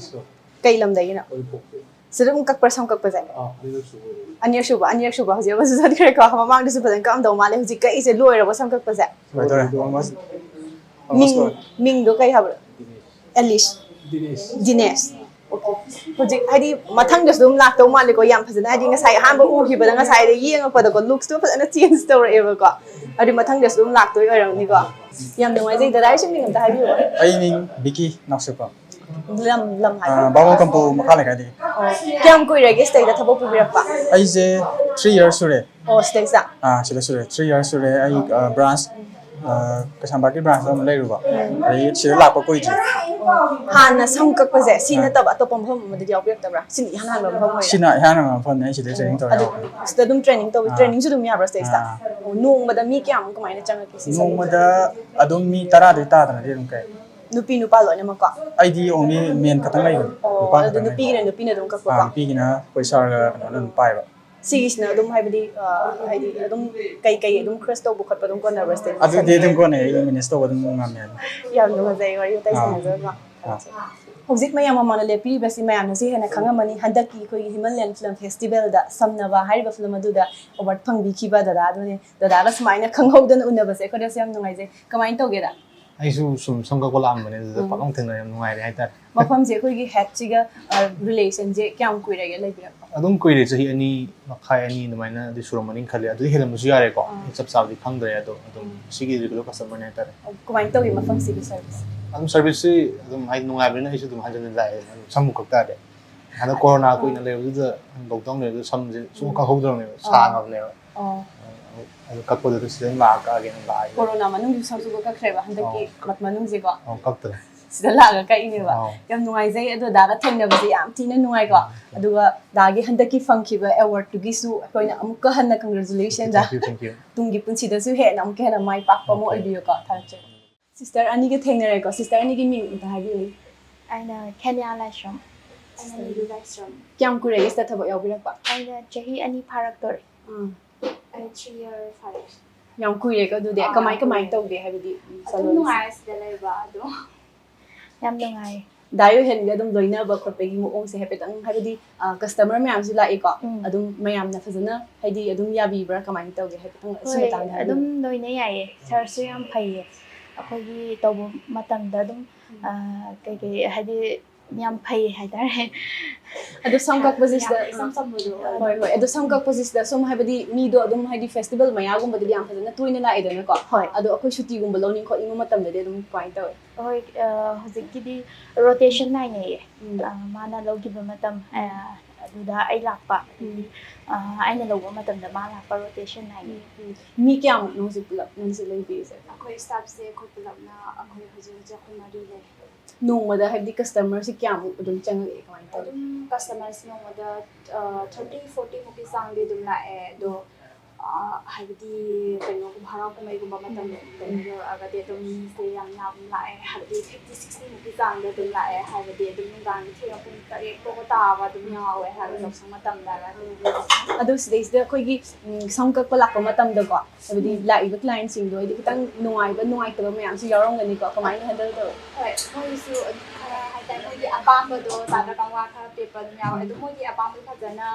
ꯀꯩ ꯂꯝꯗꯒꯤꯅꯣ? ꯁꯤꯗ ꯑꯗꯨꯝ ꯀꯛꯄ꯭ꯔꯥ ꯁꯝ ꯀꯛꯄꯁꯦ? ꯑꯥ, ꯑꯅꯤꯔꯛ ꯁꯨꯕ ꯑꯣꯏꯗꯣꯏꯅꯦ꯫ ꯑꯅꯤꯔꯛ ꯁꯨꯕ, ꯑꯅꯤꯔꯛ ꯁꯨꯕ ꯍꯧꯖꯤꯛ ꯑꯃꯁꯨ ꯆꯠꯈ꯭ꯔꯦꯀꯣ꯫ ꯃꯃꯥꯡꯗꯁꯨ ꯐꯖꯅ ꯀꯛꯑꯝꯗꯧ ꯃꯥꯜꯂꯦ꯫ ꯍꯧꯖꯤꯛ ꯀꯛꯏꯁꯦ ꯂꯣꯏꯔꯕꯣ ꯁꯝ ꯀꯛꯄꯁꯦ? ꯂꯣꯏꯗꯣꯔꯦ, almost, almost ꯃꯤꯡ, ꯂꯣꯏꯔꯦ꯫ ꯃꯤꯡꯗꯣ ꯀꯩ ꯍꯥꯏꯕ꯭ꯔꯣ? ꯗꯤꯅꯦꯁ꯫ ꯑꯦꯂꯤꯁ? ꯗꯤꯅꯦꯁ꯫ ꯗꯤꯅꯦꯁ꯫ Okay꯫ ꯍꯧꯖꯤꯛ ꯍꯥꯏꯗꯤ ꯃꯊꯪꯗꯁꯨ ꯑꯗꯨꯝ ꯂꯥꯛꯇꯧ ꯃꯥꯜꯂꯦꯀꯣ, ꯌꯥꯝ ꯐꯖꯅ, ꯍꯥꯏꯗꯤ ꯉꯁꯥꯏ ꯑꯍꯥꯟꯕ ꯎꯈꯤꯕꯗ, ꯉꯁꯥꯏꯗ ꯌꯦꯡꯉꯛꯄꯗꯀꯣ, looks ꯇꯣ ꯐꯖꯅ change ꯇꯧꯔꯛꯑꯦꯕꯀꯣ꯫ ꯑꯗꯨꯗꯤ ꯃꯊꯪꯗꯁꯨ ꯑꯗꯨꯝ ꯂꯥꯛꯇꯣꯏ ꯑꯣꯏꯔꯝꯅꯤꯀꯣ꯫ ꯌꯥꯝ ꯅꯨꯡꯉꯥꯏꯖꯩ꯫ ꯗꯗꯥ, ꯁꯤ ꯃꯤꯡ ꯑꯝꯇ ꯍꯥꯏꯕꯤꯌꯨ꯫ ꯑꯩ ꯃꯤꯡ ꯕꯤꯀꯤ ꯅꯥꯎꯁꯦꯞꯄꯝ꯫ ꯂꯝ, ꯂꯝ ꯍꯥꯏꯕ? ꯑꯥ, ꯕꯥꯃꯣꯟ ꯀꯝꯄꯨ ꯃꯈꯥ ꯂꯩꯀꯥꯏꯗꯒꯤ꯫ ꯑꯣ, ꯀꯌꯥꯝ ꯀꯨꯏꯔꯒꯦ ꯁꯤꯗꯩꯗ ꯊꯕꯛ ꯄꯨꯕꯤꯔꯛꯄ? ꯑꯩꯁꯦ three years ꯁꯨꯔꯦ꯫ ꯑꯣ, ꯁꯤꯗꯩꯁꯤꯗ? ꯑꯥ, ꯁꯤꯗ ꯁꯨꯔꯦ꯫ Three years ꯁꯨꯔꯦ꯫ ꯑꯩ, ꯑꯥ, branch, ꯑꯥ, ꯀꯩꯁꯥꯝꯄꯥꯠꯀꯤ branch ꯇ ꯑꯃ ꯂꯩꯔꯨꯕ꯫ ꯎꯝ꯫ ꯑꯗꯩ ꯁꯤꯗ ꯂꯥꯛꯄ ꯀꯨꯏꯗ꯭ꯔꯤ꯫ ꯑꯣ, ꯍꯥꯟꯅ ꯁꯝ ꯀꯛꯄꯁꯦ ꯁꯤ ꯑꯥ꯫ ꯅꯠꯇꯕ ꯑꯇꯣꯞꯄ ꯃꯐꯝ ꯑꯃꯗꯗꯤ ꯌꯥꯎꯕꯤꯔꯛꯇꯕ꯭ꯔꯥ? ꯁꯤꯅ ꯏꯍꯥꯟ ꯍꯥꯟꯕ ꯃꯐꯝ ꯑꯣꯏꯔꯦ? ꯁꯤꯅ ꯏꯍꯥꯟ ꯍꯥꯟꯕ ꯃꯐꯝꯅꯦ꯫ ꯑꯩ ꯁꯤꯗ training ꯇꯧꯔꯦ꯫ ꯑꯗꯨ ꯁꯤꯗ ꯑꯗꯨꯝ training ꯇꯧꯕꯤ, ꯑꯥ꯫ Training ꯁꯨ ꯑꯗꯨꯝ ꯌꯥꯕ꯭ꯔꯥ ꯁꯤꯗꯩꯁꯤꯗ? ꯑꯥ꯫ ꯑꯣ, ꯅꯣꯡꯃꯗ ꯃꯤ ꯀꯌꯥꯃꯨꯛ ꯀꯃꯥꯏꯅ ꯆꯪꯉꯛꯀꯦ ꯁꯤꯁꯦ? ꯅꯣꯡꯃꯗ ꯑꯗꯨꯝ ꯃꯤ ꯇꯔꯥꯗꯩ ꯇꯥꯗꯅꯗꯤ ꯑꯗꯨꯝ ꯀꯛꯑꯦ꯫ ꯅꯨꯄꯤ ꯅꯨꯄꯥ ꯂꯣꯏꯅꯃꯛꯀꯣ? ꯑꯩꯗꯤ only men ꯈꯛꯇꯪ ꯂꯩꯕꯅꯦ꯫ ꯑꯣ, ꯅꯨꯄꯥ ꯑꯗꯨ ꯈꯛꯇꯪ ꯅꯨꯄꯤꯒꯤꯅ ꯂꯩꯕ꯫ ꯅꯨꯄꯤꯅ ꯑꯗꯨꯝ ꯀꯛꯄꯀꯣ? ꯑꯥ, ꯅꯨꯄꯤꯒꯤꯅ ꯑꯩꯈꯣꯏ sir ꯒ ꯀꯩꯅꯣꯅ ꯑꯗꯨꯝ ꯄꯥꯏꯕ꯫ ꯁꯤꯒꯤꯁꯤꯅ ꯑꯗꯨꯝ ꯍꯥꯏꯕꯗꯤ, ꯑ, ꯍꯥꯏꯗꯤ ꯑꯗꯨꯝ ꯀꯩ ꯀꯩ ꯑꯗꯨꯝ ꯈꯔꯁ ꯇꯧꯕ ꯈꯣꯠꯄ ꯑꯗꯨꯝ ꯀꯣꯟꯅꯕ꯭ꯔꯥ ꯁꯤꯗꯩ? ꯑꯗꯨꯗꯤ ꯑꯗꯨꯝ ꯀꯣꯟꯅꯩ, ꯑꯩ manage ꯇꯧꯕ ꯑꯗꯨꯝ ꯉꯝꯃꯦ ꯑꯗꯨꯝ꯫ ꯌꯥꯝ ꯅꯨꯡꯉꯥꯏꯖꯩ ꯋꯥꯔꯤ ꯋꯥꯇꯥꯏ ꯑꯥ꯫ ꯁꯥꯟꯅꯖꯕ꯫ ꯑꯥ꯫ ꯍꯧꯖꯤꯛ ꯃꯌꯥꯝ ꯃꯃꯥꯡꯗ ꯂꯦꯞꯄꯤꯔꯤꯕꯁꯤ ꯃꯌꯥꯝꯅꯁꯨ ꯍꯦꯟꯅ ꯈꯪꯉꯝꯃꯅꯤ, ꯍꯟꯗꯛꯀꯤ ꯑꯩꯈꯣꯏꯒꯤ ꯍꯤꯃꯥꯂꯌꯥꯟ Film Festival ꯗ ꯁꯝꯅꯕ ꯍꯥꯏꯔꯤꯕ film ꯑꯗꯨꯗ award ꯐꯪꯕꯤꯈꯤꯕ ꯗꯗꯥꯗꯨꯅꯤ꯫ ꯗꯗꯥꯒ ꯁꯨꯃꯥꯏꯅ ꯈꯪꯍꯧꯗꯅ ꯎꯅꯕꯁꯦ ꯑꯩꯈꯣꯏꯗꯁꯨ ꯌꯥꯝ ꯅꯨꯡꯉꯥꯏꯖꯩ꯫ ꯀꯃꯥꯏꯅ ꯇꯧꯒꯦꯗ? ꯑꯩꯁꯨ ꯁꯨꯝ ꯁꯝ ꯀꯛꯄ ꯂꯥꯛꯑꯝꯕꯅꯦ, ꯑꯗꯨꯗ ꯎꯝ꯫ ꯄꯥꯛꯂꯥꯎ ꯊꯦꯡꯅꯔꯦ, ꯌꯥꯝ ꯅꯨꯡꯉꯥꯏꯔꯦ ꯍꯥꯏꯇꯥꯔꯦ꯫ ꯃꯐꯝꯁꯦ ꯑꯩꯈꯣꯏꯒꯤ head ꯁꯤꯒ, ꯑ, relation ꯁꯦ ꯀꯌꯥꯝ ꯀꯨꯏꯔꯒꯦ ꯂꯩꯕꯤꯔꯛꯄ? ꯑꯗꯨꯝ ꯀꯨꯏꯔꯦ, ꯆꯍꯤ ꯑꯅꯤ ꯃꯈꯥꯏ, ꯑꯅꯤ ꯑꯗꯨꯃꯥꯏꯅꯗꯤ ꯁꯨꯔꯝꯃꯅꯤ ꯈꯜꯂꯦ꯫ ꯑꯗꯨꯗꯤ ꯍꯦꯜꯂꯝꯕꯁꯨ ꯌꯥꯔꯦꯀꯣ꯫ ꯑꯥ꯫ ꯑꯩ ꯆꯞ ꯆꯥꯕꯗꯤ ꯈꯪꯗ꯭ꯔꯦ, ꯑꯗꯣ ꯑꯗꯨꯝ ꯎꯝ꯫ ꯁꯤꯒꯤ regular customer ꯅꯦ ꯍꯥꯏꯇꯥꯔꯦ꯫ ꯑꯣ, ꯀꯃꯥꯏꯅ ꯇꯧꯒꯦ ꯃꯐꯝꯁꯤꯒꯤ service? ꯑꯗꯨꯝ service ꯁꯤ ꯑꯗꯨꯝ ꯍꯥꯏꯗꯤ ꯅꯨꯡꯉꯥꯏꯕꯅꯤꯅ ꯑꯩꯁꯨ ꯑꯗꯨꯝ ꯍꯟꯖꯟ ꯍꯟꯖꯟ ꯂꯥꯛꯑꯦ, ꯑꯗꯨꯝ ꯁꯝ ꯀꯛ ꯇꯥꯔꯗꯤ꯫ ꯍꯟꯗꯛ ꯀꯣꯔꯣꯅꯥ ꯑꯥ꯫ ꯀꯨꯏꯅ ꯂꯩꯕꯗꯨꯗ lockdown ꯂꯩꯕꯗꯨꯗ ꯁꯝꯁꯦ ꯁꯨꯝ ꯎꯝ꯫ ꯀꯛꯍꯧꯗ꯭ꯔꯕꯅꯦꯕ, ꯑꯥ꯫ ꯁꯥꯡꯉꯕꯅꯦꯕ꯫ ꯑꯣ꯫ ꯑꯗꯨ ꯀꯛꯄꯗꯨꯗ ꯁꯤꯗ ꯑꯗꯨꯝ ꯂꯥꯛꯑ ꯀꯛꯑꯒꯦꯅ ꯂꯥꯛꯑꯦ꯫ ꯀꯣꯔꯣꯅꯥ ꯃꯅꯨꯡꯒꯤ ꯁꯝꯁꯨ ꯀꯛꯈ꯭ꯔꯦꯕ ꯍꯟꯗꯛꯀꯤ ꯑꯣ꯫ ꯃꯠ-, ꯃꯅꯨꯡꯁꯦꯀꯣ? ꯑꯣ, ꯀꯛꯇ꯭ꯔꯦ꯫ ꯁꯤꯗ ꯂꯥꯛꯑꯒ ꯀꯛꯏꯅꯦꯕ꯫ ꯌꯥꯝ ꯅꯨꯡꯉꯥꯏꯖꯩ꯫ ꯑꯗꯣ ꯗꯥꯒ ꯊꯦꯡꯅꯕꯁꯦ ꯌꯥꯝ ꯊꯤꯅ ꯅꯨꯡꯉꯥꯏꯀꯣ꯫ ꯑꯗꯨꯒ ꯗꯥꯒꯤ ꯍꯟꯗꯛꯀꯤ ꯐꯪꯈꯤꯕ ꯑꯦꯋꯥꯔꯗꯇꯨꯒꯤꯁꯨ ꯑꯩꯈꯣꯏꯅ ꯑꯃꯨꯛꯀ ꯍꯟꯅ ꯀꯪꯒ꯭ꯔꯦꯆꯨꯂꯦꯁꯟꯗ꯫ ꯇꯨꯡꯒꯤ ꯄꯨꯟꯁꯤꯗꯁꯨ ꯍꯦꯟꯅ ꯑꯃꯨꯛꯀ ꯍꯦꯟꯅ ꯃꯥꯏ ꯄꯥꯛꯄ ꯑꯃ ꯑꯣꯏꯕꯤꯌꯨꯀꯣ꯫ ꯊꯥꯒꯠꯆꯔꯤ꯫ ꯁꯤꯁꯇꯔ ꯑꯅꯤꯒ ꯊꯦꯡꯅꯔꯦꯀꯣ꯫ ꯁꯤꯁꯇꯔ ꯑꯅꯤꯒꯤ ꯃꯤꯡ ꯑꯝꯇ ꯍꯥꯏꯕꯤꯌꯨꯅꯦ꯫ ꯑꯩꯅ ꯈꯦꯅꯤꯌꯥ ꯂꯥꯏꯁ꯭ꯔꯝ꯫ ꯀꯌꯥꯝ ꯀꯨꯏꯔꯒꯦ ꯁꯤꯗ ꯊꯕꯛ ꯌꯥꯎꯕꯤꯔꯛꯄ? ꯑꯩꯅ ꯆꯍꯤ ꯑꯅꯤ ꯐꯥꯔꯛꯇꯣꯔꯦ꯫ ꯑꯥ꯫ ꯑꯩ three year ꯐꯥꯔꯦ꯫ ꯌꯥꯝ ꯀꯨꯏꯔꯦꯀꯣ ꯑꯗꯨꯗꯤ꯫ ꯑꯥ, ꯀꯃꯥꯏ ꯀꯃꯥꯏ ꯀꯨꯏꯔꯦ꯫ ꯇꯧꯒꯦ ꯍꯥꯏꯕꯗꯤ, ꯑꯗꯨꯝ ꯁꯥꯂꯣꯟꯁꯦ? ꯅꯨꯡꯉꯥꯏ ꯁꯤꯗ ꯂꯩꯕ ꯑꯗꯨꯝ꯫ ꯌꯥꯝ ꯅꯨꯡꯉꯥꯏ꯫ ꯗꯥꯏ ꯑꯣꯏꯍꯟꯒ ꯑꯗꯨꯝ ꯂꯣꯏꯅꯕ ꯈꯣꯠꯄꯒꯤ ꯃꯑꯣꯡꯁꯦ ꯍꯥꯏꯐꯦꯠꯇꯪ, ꯍꯥꯏꯕꯗꯤ, ꯑ, ꯀꯁꯇꯃꯔ ꯃꯌꯥꯝꯁꯨ ꯂꯥꯛꯏꯀꯣ꯫ ꯎꯝ꯫ ꯑꯗꯨꯝ ꯃꯌꯥꯝꯅ ꯐꯖꯅ, ꯍꯥꯏꯗꯤ, ꯑꯗꯨꯝ ꯌꯥꯕꯤꯕ꯭ꯔꯥ? ꯀꯃꯥꯏꯅ ꯇꯧꯒꯦ? ꯍꯥꯏꯐꯦꯠꯇꯪ ꯑꯁꯤ ꯍꯣꯏ, ꯃꯇꯥꯡꯗ ꯍꯥꯏꯕꯤꯌꯨ꯫ ꯑꯗꯨꯝ ꯂꯣꯏꯅ ꯌꯥꯏꯌꯦ꯫ ꯁꯥꯔꯁꯨ ꯌꯥꯝ ꯐꯩꯌꯦ꯫ ꯑꯩꯈꯣꯏꯒꯤ ꯇꯧꯕ ꯃꯇꯝꯗ ꯑꯗꯨꯝ, ꯎꯝ꯫ ꯑ, ꯀꯩꯀꯩ, ꯍꯥꯏꯗꯤ, ꯌꯥꯝ ꯐꯩ ꯍꯥꯏꯇꯥꯔꯦ꯫ ꯑꯗꯣ ꯁꯝ ꯀꯛꯄꯁꯤꯁꯤꯗ ꯌꯥꯝ ꯏꯆꯝ ꯆꯝꯕꯗꯣ ꯑꯣꯏ꯫ ꯍꯣꯏ, ꯍꯣꯏ꯫ ꯑꯗꯣ ꯁꯝ ꯀꯛꯄꯁꯤꯁꯤꯗ ꯁꯨꯝ, ꯍꯥꯏꯕꯗꯤ, ꯃꯤꯗꯣ ꯑꯗꯨꯝ, ꯍꯥꯏꯗꯤ, ꯐꯦꯁꯇꯤꯚꯦꯜ ꯃꯌꯥꯒꯨꯝꯕꯗꯗꯤ ꯌꯥꯝ ꯐꯖꯅ ꯇꯣꯏꯅ ꯂꯥꯛꯑꯦꯗꯅꯀꯣ? ꯍꯣꯏ꯫ ꯑꯗꯣ ꯑꯩꯈꯣꯏ ꯁꯨꯇꯤꯒꯨꯝꯕ ꯂꯧꯅꯤꯡ ꯈꯣꯠꯅꯤꯡꯕ ꯃꯇꯝꯗꯗꯤ ꯑꯗꯨꯝ ꯀꯃꯥꯏꯅ ꯇꯧꯋꯤ? ꯍꯣꯏ, ꯑ, ꯍꯧꯖꯤꯛꯀꯤꯗꯤ ꯔꯣꯇꯦꯁꯟ ꯅꯥꯏꯅꯩꯌꯦ꯫ ꯎꯝ꯫ ꯑ, ꯃꯥꯅ ꯂꯧꯈꯤꯕ ꯃꯇꯝ, ꯑ, ꯎꯝ꯫ ꯑꯗꯨꯗ ꯑꯩ ꯂꯥꯛꯄ, ꯎꯝ꯫ ꯑꯗꯒꯤ, ꯑ, ꯑꯩꯅ ꯂꯧꯕ ꯃꯇꯝꯗ ꯃꯥ ꯂꯥꯛꯄ, ꯔꯣꯇꯦꯁꯟ ꯅꯥꯏꯅꯩ꯫ ꯎꯝ, ꯎꯝ꯫ ꯃꯤ ꯀꯌꯥꯃꯨꯛꯅꯣ ꯍꯧꯖꯤꯛ ꯄꯨꯂꯞ ꯅꯪꯁꯦ ꯂꯩꯕꯤꯔꯤꯁꯦ? ꯑꯩꯈꯣꯏ ꯁ꯭ꯇꯥꯐꯁꯦ ꯑꯩꯈꯣꯏ ꯄꯨꯂꯞꯅ, ꯑꯩꯈꯣꯏ ꯍꯧꯖꯤꯛ ꯍꯧꯖꯤꯛ ꯑꯩꯈꯣꯏ ꯃꯔꯤ ꯂꯩ꯫ ꯅꯣꯡꯃꯗ, ꯍꯥꯏꯕꯗꯤ, ꯀꯁꯇꯃꯔꯁꯤ ꯀꯌꯥꯃꯨꯛ ꯑꯗꯨꯝ ꯆꯪꯉꯛꯑꯦ? ꯀꯃꯥꯏꯅ ꯇꯧꯒꯦ? ꯑꯗꯨꯝ ꯀꯁꯇꯃꯔꯁꯤ ꯅꯣꯡꯃꯗ, ꯑ, thirty, forty ꯃꯨꯛꯀꯤ ꯆꯥꯡꯗꯤ ꯑꯗꯨꯝ ꯂꯥꯛꯑꯦ꯫ ꯑꯗꯣ, ꯑ, ꯍꯥꯏꯕꯗꯤ, ꯀꯩꯅꯣꯒꯨꯝꯕ, ꯍꯔꯥꯎ ꯀꯨꯝꯍꯩꯒꯨꯝꯕ ꯃꯇꯝ, ꯎꯝ꯫ ꯀꯩꯅꯣ ꯌꯧꯔꯛꯑꯒꯗꯤ ꯑꯗꯨꯝ ꯃꯤꯁꯦ ꯌꯥꯝ ꯌꯥꯝ ꯂꯥꯛꯑꯦ꯫ ꯍꯥꯏꯕꯗꯤ, fifty, sixty ꯃꯨꯛꯀꯤ ꯆꯥꯡꯗ ꯑꯗꯨꯝ ꯂꯥꯛꯑꯦ꯫ ꯍꯥꯏꯕꯗꯤ, ꯑꯗꯨꯝ ꯅꯨꯡꯗꯥꯡꯒꯤ ꯊꯦꯡꯉ ꯄꯨꯡ ꯇꯔꯦꯠ ꯐꯥꯎꯕ ꯇꯥꯕ ꯑꯗꯨꯝ ꯌꯥꯎꯋꯦ ꯍꯥꯏꯕ ꯌꯥꯎꯁꯪ ꯃꯇꯝꯗ꯫ ꯑꯗꯣ ꯁꯤꯗꯩꯁꯤꯗ ꯑꯩꯈꯣꯏꯒꯤ, ꯎꯝ, ꯁꯝ ꯀꯛꯄ ꯂꯥꯛꯄ ꯃꯇꯝꯗꯀꯣ, ꯍꯥꯏꯕꯗꯤ, ꯎꯝ꯫ ꯂꯥꯛꯏꯕ ꯀ꯭ꯂꯥꯏꯟꯁꯤꯡꯗꯣ, ꯍꯥꯏꯗꯤ, ꯈꯤꯇꯪ ꯅꯨꯡꯉꯥꯏꯕ ꯅꯨꯡꯉꯥꯏꯇꯕ ꯃꯌꯥꯝꯁꯨ ꯌꯥꯎꯔꯝꯒꯅꯤꯀꯣ, ꯀꯃꯥꯏꯅ ꯍꯦꯟꯗꯜ ꯇꯧꯋꯤ? ꯍꯣꯏ, ꯃꯣꯏꯁꯨ ꯑꯗꯨꯝ ꯈꯔ, ꯍꯥꯏꯇꯥꯔꯦ, ꯃꯣꯏꯒꯤ ꯑꯄꯥꯝꯕꯗꯣ ꯇꯥꯗ ꯀꯪꯋꯥ ꯈꯔ ꯄꯦꯠꯄ ꯑꯗꯨꯝ ꯌꯥꯎꯋꯦ꯫ ꯑꯗꯣ ꯃꯣꯏꯒꯤ ꯑꯄꯥꯝꯕ ꯐꯖꯅ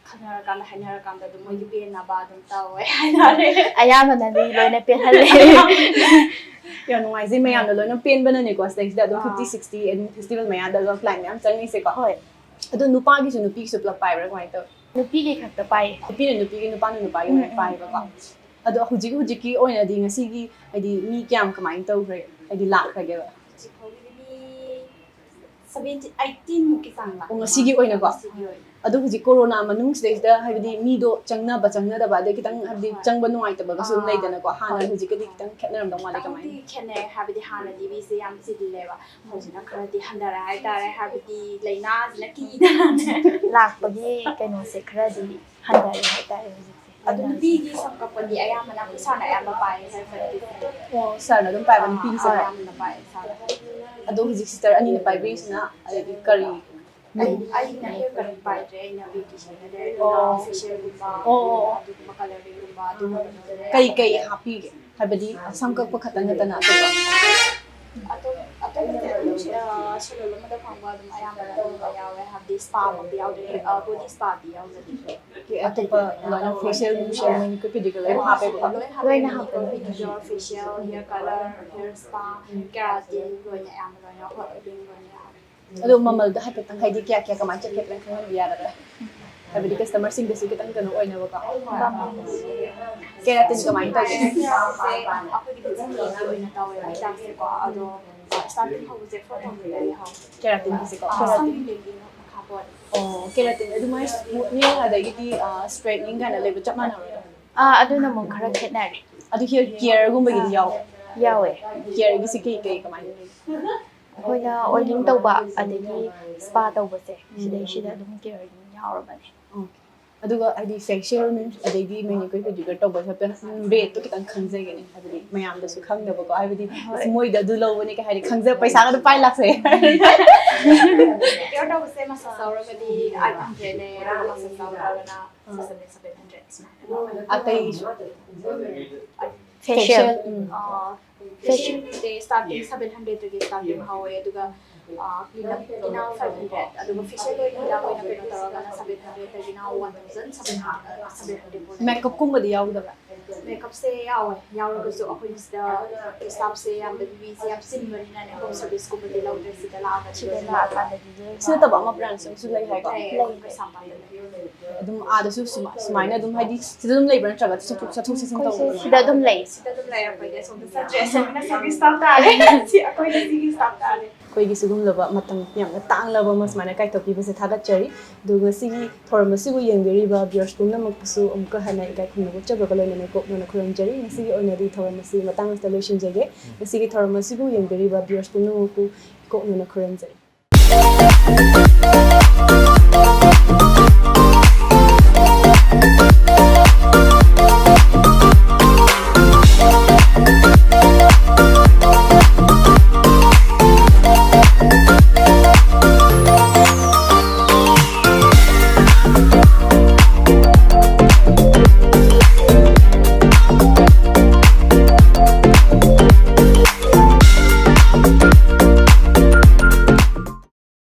ꯈꯟꯅꯔꯀꯥꯟꯗ, ꯍꯥꯏꯅꯔꯀꯥꯟꯗ ꯑꯗꯨꯝ ꯃꯣꯏꯒꯤ ꯄꯦꯟꯅꯕ ꯑꯗꯨꯝ ꯇꯧꯋꯦ ꯍꯥꯏꯇꯥꯔꯦ꯫ ꯑꯌꯥꯝꯕꯅꯗꯤ ꯂꯣꯏꯅ ꯄꯦꯜꯍꯜꯂꯦ꯫ ꯌꯥꯝ ꯅꯨꯡꯉꯥꯏꯖꯩ, ꯃꯌꯥꯝꯅ ꯂꯣꯏꯅ ꯄꯦꯟꯕꯅꯅꯦꯀꯣ꯫ ꯁꯤꯗꯩꯁꯤꯗ ꯑꯗꯨꯝ ꯑꯥ꯫ Fifty, sixty ꯑꯗꯨꯝ ꯐꯦꯁꯇꯤꯚꯦꯜ ꯃꯌꯥꯗꯒ ꯀ꯭ꯂꯥꯏꯟ ꯃꯌꯥꯝ ꯆꯪꯉꯤꯁꯦꯀꯣ꯫ ꯍꯣꯏ꯫ ꯑꯗꯣ ꯅꯨꯄꯥꯒꯤꯁꯨ ꯅꯨꯄꯤꯒꯤꯁꯨ ꯄꯨꯂꯞ ꯄꯥꯏꯕ꯭ꯔꯥ, ꯀꯃꯥꯏꯅ ꯇꯧꯋꯤ? ꯅꯨꯄꯤꯒꯤ ꯈꯛꯇ ꯄꯥꯏꯌꯦ꯫ ꯅꯨꯄꯤꯅ ꯅꯨꯄꯤꯒꯤ, ꯅꯨꯄꯥꯅ ꯅꯨꯄꯥꯒꯤ ꯎꯝ, ꯑꯣꯏꯅ ꯎꯝ, ꯄꯥꯏꯌꯦꯕꯀꯣ꯫ ꯎꯝ꯫ ꯑꯗꯣ ꯍꯧꯖꯤꯛ ꯍꯧꯖꯤꯛꯀꯤ ꯑꯣꯏꯅꯗꯤ ꯉꯁꯤꯒꯤ, ꯍꯥꯏꯗꯤ, ꯃꯤ ꯀꯌꯥꯝ ꯀꯃꯥꯏꯅ ꯇꯧꯈ꯭ꯔꯦ, ꯍꯥꯏꯗꯤ, ꯂꯥꯛꯈ꯭ꯔꯒꯦꯕ? ꯍꯧꯖꯤꯛ ꯐꯥꯎꯒꯤꯗꯤ ꯃꯤ ꯁꯚꯦꯟꯇꯤꯟ ꯑꯩꯠꯇꯤꯟ ꯃꯨꯛꯀꯤ ꯆꯥꯡ ꯂꯥꯛꯑꯦ꯫ ꯑꯣ, ꯉꯁꯤꯒꯤ ꯑꯣꯏꯅꯀꯣ? ꯉꯁꯤꯒꯤ ꯑꯣꯏꯅ꯫ ꯑꯗꯣ ꯍꯧꯖꯤꯛ ꯀꯣꯔꯣꯅꯥ ꯃꯅꯨꯡꯁꯤꯗꯩꯁꯤꯗ ꯍꯥꯏꯕꯗꯤ ꯃꯤꯗꯣ ꯆꯪꯅꯕ ꯆꯪꯅꯗꯕ ꯑꯗꯩ ꯈꯤꯇꯪ ꯍꯥꯏꯕꯗꯤ ꯍꯣꯏ꯫ ꯆꯪꯕ ꯅꯨꯡꯉꯥꯏꯇꯕꯒꯁꯨ ꯑꯗꯨꯝ ꯑꯥ, ꯂꯩꯗꯅꯀꯣ, ꯍꯥꯟꯅ ꯍꯣꯏ꯫ ꯍꯧꯖꯤꯛꯀꯗꯤ ꯈꯤꯇꯪ ꯈꯦꯠꯅꯔꯝꯗꯧ ꯃꯥꯜꯂꯦ꯫ ꯀꯃꯥꯏꯅ? ꯈꯤꯇꯪꯗꯤ ꯈꯦꯠꯅꯩ, ꯍꯥꯏꯕꯗꯤ ꯍꯥꯟꯅꯗꯤ ꯃꯤꯁꯦ ꯌꯥꯝ ꯆꯤꯜꯂꯦꯕ, ꯍꯧꯖꯤꯛꯅ ꯈꯔꯗꯤ ꯍꯟꯊꯔꯦ ꯍꯥꯏꯇꯥꯔꯦ, ꯍꯥꯏꯕꯗꯤ ꯂꯥꯏꯅꯥꯁꯤꯅ ꯀꯤꯗꯅꯅꯦ꯫ ꯂꯥꯛꯄꯒꯤ ꯀꯩꯅꯣꯁꯦ ꯈꯔꯗꯤ ꯍꯟꯊꯔꯦ ꯍꯥꯏꯇꯥꯔꯦ ꯍꯧꯖꯤꯛꯁꯦ꯫ ꯑꯗꯣ ꯅꯨꯄꯤꯒꯤ ꯁꯝ ꯀꯛꯄꯗꯤ ꯑꯌꯥꯝꯕꯅ ꯑꯩꯈꯣꯏ ꯁꯥꯔꯅ ꯑꯌꯥꯝꯕ ꯄꯥꯏꯌꯦ, ꯍꯥꯏꯕꯗꯤ ꯑꯣ, ꯁꯥꯔꯅ ꯑꯗꯨꯝ ꯄꯥꯏꯕ ꯅꯨꯄꯤꯒꯤꯁꯦ? ꯑꯥ, ꯑꯌꯥꯝꯕꯅ ꯄꯥꯏꯌꯦ ꯁꯥꯔꯅ꯫ ꯑꯗꯣ ꯍꯧꯖꯤꯛ ꯁꯤꯁꯇꯔ ꯑꯅꯤꯅ ꯄꯥꯏꯕꯤꯔꯤꯁꯤꯅ ꯍꯥꯏꯗꯤ ꯀꯔꯤ? ꯑꯩ ꯑꯩꯅ ꯍꯦꯌꯔ ꯀꯠ ꯄꯥꯏꯗ꯭ꯔꯦ, ꯑꯩꯅ ꯕ꯭ꯌꯨꯇꯤꯁꯤꯌꯟꯗ ꯂꯩꯔꯦ, ꯑꯣ꯫ ꯐꯦꯁꯤꯌꯦꯜꯒꯨꯝꯕ ꯑꯣ, ꯑꯣ, ꯑꯣ꯫ ꯑꯗꯨꯒꯨꯝꯕ, ꯀꯂꯔꯤꯡꯒꯨꯝꯕ ꯑꯗꯨꯒꯨꯝꯕ꯫ ꯀꯩ ꯀꯩ ꯍꯥꯞꯄꯤꯒꯦ? ꯍꯥꯏꯕꯗꯤ ꯁꯝ ꯀꯛꯄ ꯈꯛꯇꯪ ꯅꯠꯇꯅ ꯑꯇꯣꯞꯄ? ꯑꯇꯣꯞ ꯑꯇꯣꯞꯄꯁꯦ ꯑꯗꯨꯝ ꯁꯤ- ꯑ, ꯁꯦꯂꯣꯟ ꯑꯃꯗ ꯐꯪꯕ ꯑꯗꯨꯝ ꯑꯌꯥꯝꯕꯅ ꯑꯗꯨꯝꯕ ꯌꯥꯎꯋꯦ, ꯍꯥꯏꯕꯗꯤ ꯁ꯭ꯄꯥꯃꯛꯇꯤ ꯌꯥꯎꯗꯦ, ꯑ, ꯕꯣꯗꯤ ꯁ꯭ꯄꯥꯗꯤ ꯌꯥꯎꯖꯗꯦ꯫ ꯑꯇꯣꯞꯄ ꯂꯣꯏꯅ ꯐꯦꯁꯤꯌꯦꯜ, ꯅꯨꯡꯁꯤꯌꯦꯜ, ꯃꯦꯅꯤꯀ꯭ꯌꯨꯔ, ꯄꯦꯗꯤꯀ꯭ꯌꯨꯔ ꯂꯣꯏꯅ ꯍꯥꯞꯄꯦꯕꯀꯣ? ꯂꯣꯏ ꯍꯥꯞꯄꯦ, ꯂꯣꯏꯅ ꯃꯦꯅꯤꯀ꯭ꯌꯨꯔ, ꯍꯥꯞꯄꯦ꯫ ꯄꯦꯗꯤꯀ꯭ꯌꯨꯔ, ꯐꯦꯁꯤꯌꯦꯜ, ꯍꯤꯌꯔ ꯀꯂꯔ, ꯍꯤꯌꯔ ꯁ꯭ꯄꯥ, ꯀꯦꯔꯥꯇꯤꯟ ꯂꯣꯏꯅ ꯑꯌꯥꯝꯕ ꯂꯣꯏꯅ ꯍꯣꯏ, ꯂꯣꯏꯅ ꯍꯥꯞꯄꯦ꯫ ꯑꯗꯣ ꯃꯃꯜꯗꯣ ꯍꯥꯏꯐꯦꯠꯇꯪ, ꯍꯥꯏꯗꯤ ꯀꯌꯥ ꯀꯌꯥ ꯀꯃꯥꯏꯅ ꯆꯠꯀꯦ ꯈꯤꯇꯪ ꯈꯪꯍꯟꯕꯤ ꯌꯥꯒꯗ꯭ꯔꯥ? ꯍꯥꯏꯕꯗꯤ ꯀꯁꯇꯃꯔꯁꯤꯡꯗꯁꯨ ꯈꯤꯇꯪ ꯀꯩꯅꯣ ꯑꯣꯏꯅꯕꯀꯣ꯫ ꯀꯦꯔꯥꯇꯤꯟ ꯀꯃꯥꯏꯅ ꯇꯧꯒꯦ? ꯑꯩꯈꯣꯏꯒꯤꯗꯤ ꯆꯤꯡꯒꯤ ꯑꯣꯏꯅ ꯇꯧꯋꯦ ꯍꯤꯗꯥꯛꯁꯦꯀꯣ, ꯑꯗꯣ ꯁ꯭ꯇꯥꯔꯇꯤꯡ ꯍꯧꯕꯁꯦ ꯐꯣꯔ ꯊꯥꯎꯖꯟꯗꯒꯤ ꯍꯧꯋꯦ꯫ ꯀꯦꯔꯥꯇꯤꯟꯒꯤꯁꯦꯀꯣ? ꯑꯥ, ꯁꯝꯒꯤ ꯂꯦꯡꯒꯤ ꯃꯈꯥ ꯄꯣꯜꯂꯦ꯫ ꯑꯣ, ꯀꯦꯔꯥꯇꯤꯟ ꯑꯗꯨꯃꯥꯏꯅ ꯁ꯭ꯃꯨꯠꯅꯤꯡ ꯑꯗꯒꯤꯗꯤ ꯁ꯭ꯇ꯭ꯔꯦꯠꯅꯤꯡ ꯀꯥꯏꯅ ꯂꯩꯕ ꯆꯞ ꯃꯥꯟꯅꯕ꯭ꯔꯥ? ꯑꯥ, ꯑꯗꯨꯅ ꯑꯃꯨꯛ ꯈꯔ ꯈꯦꯠꯅꯔꯦ꯫ ꯑꯗꯨ ꯍꯤꯌꯔ ꯀꯤꯌꯔꯒꯨꯝꯕꯒꯤꯗꯤ ꯌꯥꯎꯕ꯭ꯔꯥ? ꯌꯥꯎꯋꯦ꯫ ꯀꯤꯌꯔꯒꯤꯁꯦ ꯀꯩ ꯀꯩ ꯀꯃꯥꯏꯅ ꯂꯩ? ꯑꯩꯈꯣꯏꯅ ꯑꯣꯏꯂꯤꯡ ꯇꯧꯕ ꯑꯗꯒꯤ ꯁ꯭ꯄꯥ ꯇꯧꯕꯁꯦ ꯁꯤꯗꯩꯁꯤꯗ ꯑꯗꯨꯝ ꯀꯦꯌꯔ ꯑꯗꯨꯝ ꯌꯥꯎꯔꯕꯅꯦ꯫ ꯑꯗꯨꯒ ꯍꯥꯏꯗꯤ ꯐꯦꯁꯤꯌꯦꯜ ꯑꯗꯩꯗꯤ ꯃꯦꯅꯤꯀ꯭ꯌꯨꯔ, ꯄꯦꯗꯤꯀ꯭ꯌꯨꯔ ꯇꯧꯕꯁꯦ ꯔꯦꯠꯇꯣ ꯈꯤꯇꯪ ꯈꯪꯖꯒꯦꯅꯦ, ꯍꯥꯏꯕꯗꯤ ꯃꯌꯥꯝꯗꯁꯨ ꯈꯪꯗꯕꯀꯣ, ꯍꯥꯏꯕꯗꯤ ꯍꯣꯏ꯫ ꯑꯁ ꯃꯣꯏꯗ ꯑꯗꯨ ꯂꯧꯕꯅꯦ ꯀꯩ ꯍꯥꯏꯗꯤ ꯈꯪꯖ ꯄꯩꯁꯥꯒ ꯑꯗꯨꯝ ꯄꯥꯏ ꯂꯥꯛꯁꯦ꯫ ꯀꯦꯌꯔ ꯇꯧꯕꯁꯦ ꯃꯁꯥꯖ ꯇꯧꯔꯒꯗꯤ ꯑꯩꯠ ꯍꯟꯗ꯭ꯔꯦꯗꯅꯦ, ꯑꯗꯨꯒ ꯃꯁꯥꯖ ꯇꯧꯗ꯭ꯔꯒꯅ ꯁꯤꯛꯁ ꯍꯟꯗ꯭ꯔꯦꯗ, ꯁꯚꯦꯟ ꯍꯟꯗ꯭ꯔꯦꯗ ꯁꯨꯃꯥꯏꯅ꯫ ꯑꯇꯩꯁꯨ? ꯐꯦꯁꯤꯌꯦꯜ꯫ ꯎꯝ꯫ ꯑꯥ, ꯐꯦꯁꯤꯌꯦꯜꯗꯤ ꯁ꯭ꯇꯥꯔꯇꯤꯡ ꯁꯚꯦꯟ ꯍꯟꯗ꯭ꯔꯦꯗꯇꯒꯤ ꯁ꯭ꯇꯥꯔꯇꯤꯡ ꯍꯧꯋꯦ, ꯑꯗꯨꯒ ꯀ꯭ꯂꯤꯟ ꯑꯞꯀꯤꯅ ꯐꯥꯏꯚ ꯍꯟꯗ꯭ꯔꯦꯗ, ꯑꯗꯨꯒ ꯐꯦꯁꯤꯌꯦꯜ ꯑꯣꯏꯅ ꯍꯤꯗꯥꯛ ꯑꯣꯏꯅ ꯀꯩꯅꯣ ꯇꯧꯔꯒꯅ ꯁꯚꯦꯟ ꯍꯟꯗ꯭ꯔꯦꯗꯇꯒꯤꯅ one thousand seven hundred, seven hundred ꯐꯥꯎ ꯂꯩ꯫ ꯃꯦꯀꯞꯀꯨꯝꯕꯗꯤ ꯌꯥꯎꯗꯕ꯭ꯔꯥ? ꯃꯦꯀꯞꯁꯦ ꯌꯥꯎꯋꯦ꯫ ꯌꯥꯎꯔꯒꯁꯨ ꯑꯩꯈꯣꯏ ꯁꯤꯗ ꯁ꯭ꯇꯥꯐꯁꯦ ꯌꯥꯝꯅ ꯕꯤꯖꯤꯁꯦ ꯌꯥꯝ ꯆꯤꯟꯕꯅꯤꯅꯅꯦ, ꯍꯣꯝ ꯁꯔꯚꯤꯁꯀꯨꯝꯕꯗꯤ ꯂꯧꯗ꯭ꯔꯦ꯫ ꯁꯤꯗ ꯂꯥꯛꯑꯒ ꯁꯤꯗ ꯂꯥꯛꯑꯀꯥꯟꯗꯗꯤ ꯁꯤ ꯅꯠꯇꯕ ꯑꯃ ꯕ꯭ꯔꯥꯟꯁ ꯑꯃꯁꯨ ꯂꯩ ꯍꯥꯏꯀꯣ? ꯂꯩ, ꯑꯩꯈꯣꯏ ꯁꯥꯝꯄꯥꯗ ꯂꯩ꯫ ꯑꯗꯨꯝ ꯑꯥꯗꯁꯨ ꯁꯨꯃꯥꯏ- ꯁꯨꯃꯥꯏꯅ ꯑꯗꯨꯝ ꯍꯥꯏꯗꯤ ꯁꯤꯗ ꯑꯗꯨꯝ ꯂꯩꯕ ꯅꯠꯇ꯭ꯔꯒ ꯆꯠꯊꯣꯛ ꯆꯠꯊꯣꯛ ꯆꯠꯁꯤꯟ ꯑꯩꯈꯣꯏꯁꯦ ꯇꯧꯕ? ꯁꯤꯗ ꯑꯗꯨꯝ ꯂꯩ꯫ ꯁꯤꯗ ꯑꯗꯨꯝ ꯂꯩꯔꯦ꯫ ꯑꯩꯈꯣꯏꯗꯤ ꯑꯁꯣꯝꯗ ꯆꯠꯇ꯭ꯔꯦ꯫ ꯑꯁꯣꯝꯅ ꯁꯥꯝꯄꯤ ꯁ꯭ꯇꯥꯐ ꯇꯥꯔꯦ꯫ ꯁꯤ ꯑꯩꯈꯣꯏꯗ ꯁꯤꯒꯤ ꯁ꯭ꯇꯥꯐ ꯇꯥꯔꯦ꯫ ꯑꯩꯈꯣꯏꯒꯤ ꯁꯤꯒꯨꯝꯂꯕ ꯃꯇꯝ ꯌꯥꯝꯅ ꯇꯥꯡꯂꯕ ꯑꯃ ꯁꯨꯃꯥꯏꯅ ꯀꯥꯏꯊꯣꯛꯄꯤꯕꯁꯦ ꯊꯥꯒꯠꯆꯔꯤ꯫ ꯑꯗꯨꯒ ꯁꯤꯒꯤ ꯊꯧꯔꯝ ꯑꯁꯤꯕꯨ ꯌꯦꯡꯕꯤꯔꯤꯕ ꯚꯤꯌꯔꯁ ꯄꯨꯝꯅꯃꯛꯄꯨꯁꯨ ꯑꯃꯨꯛꯀ ꯍꯟꯅ ꯏꯀꯥꯏ ꯈꯨꯝꯅꯕ ꯎꯠꯆꯕꯒ ꯂꯣꯏꯅꯅ ꯀꯣꯛꯅꯅ ꯈꯨꯔꯨꯝꯖꯔꯤ꯫ ꯉꯁꯤꯒꯤ ꯑꯣꯏꯅꯗꯤ ꯊꯧꯔꯝ ꯑꯁꯤ ꯃꯇꯥꯡ ꯑꯁꯤꯗ ꯂꯣꯏꯁꯤꯟꯖꯒꯦ꯫ ꯉꯁꯤꯒꯤ ꯊꯧꯔꯝ ꯑꯁꯤꯕꯨ ꯌꯦꯡꯕꯤꯔꯤꯕ ꯚꯤꯌꯔꯁ ꯄꯨꯝꯅꯃꯛꯄꯨ ꯀꯣꯛꯅꯅ ꯈꯨꯔꯨꯝꯖꯔꯤ꯫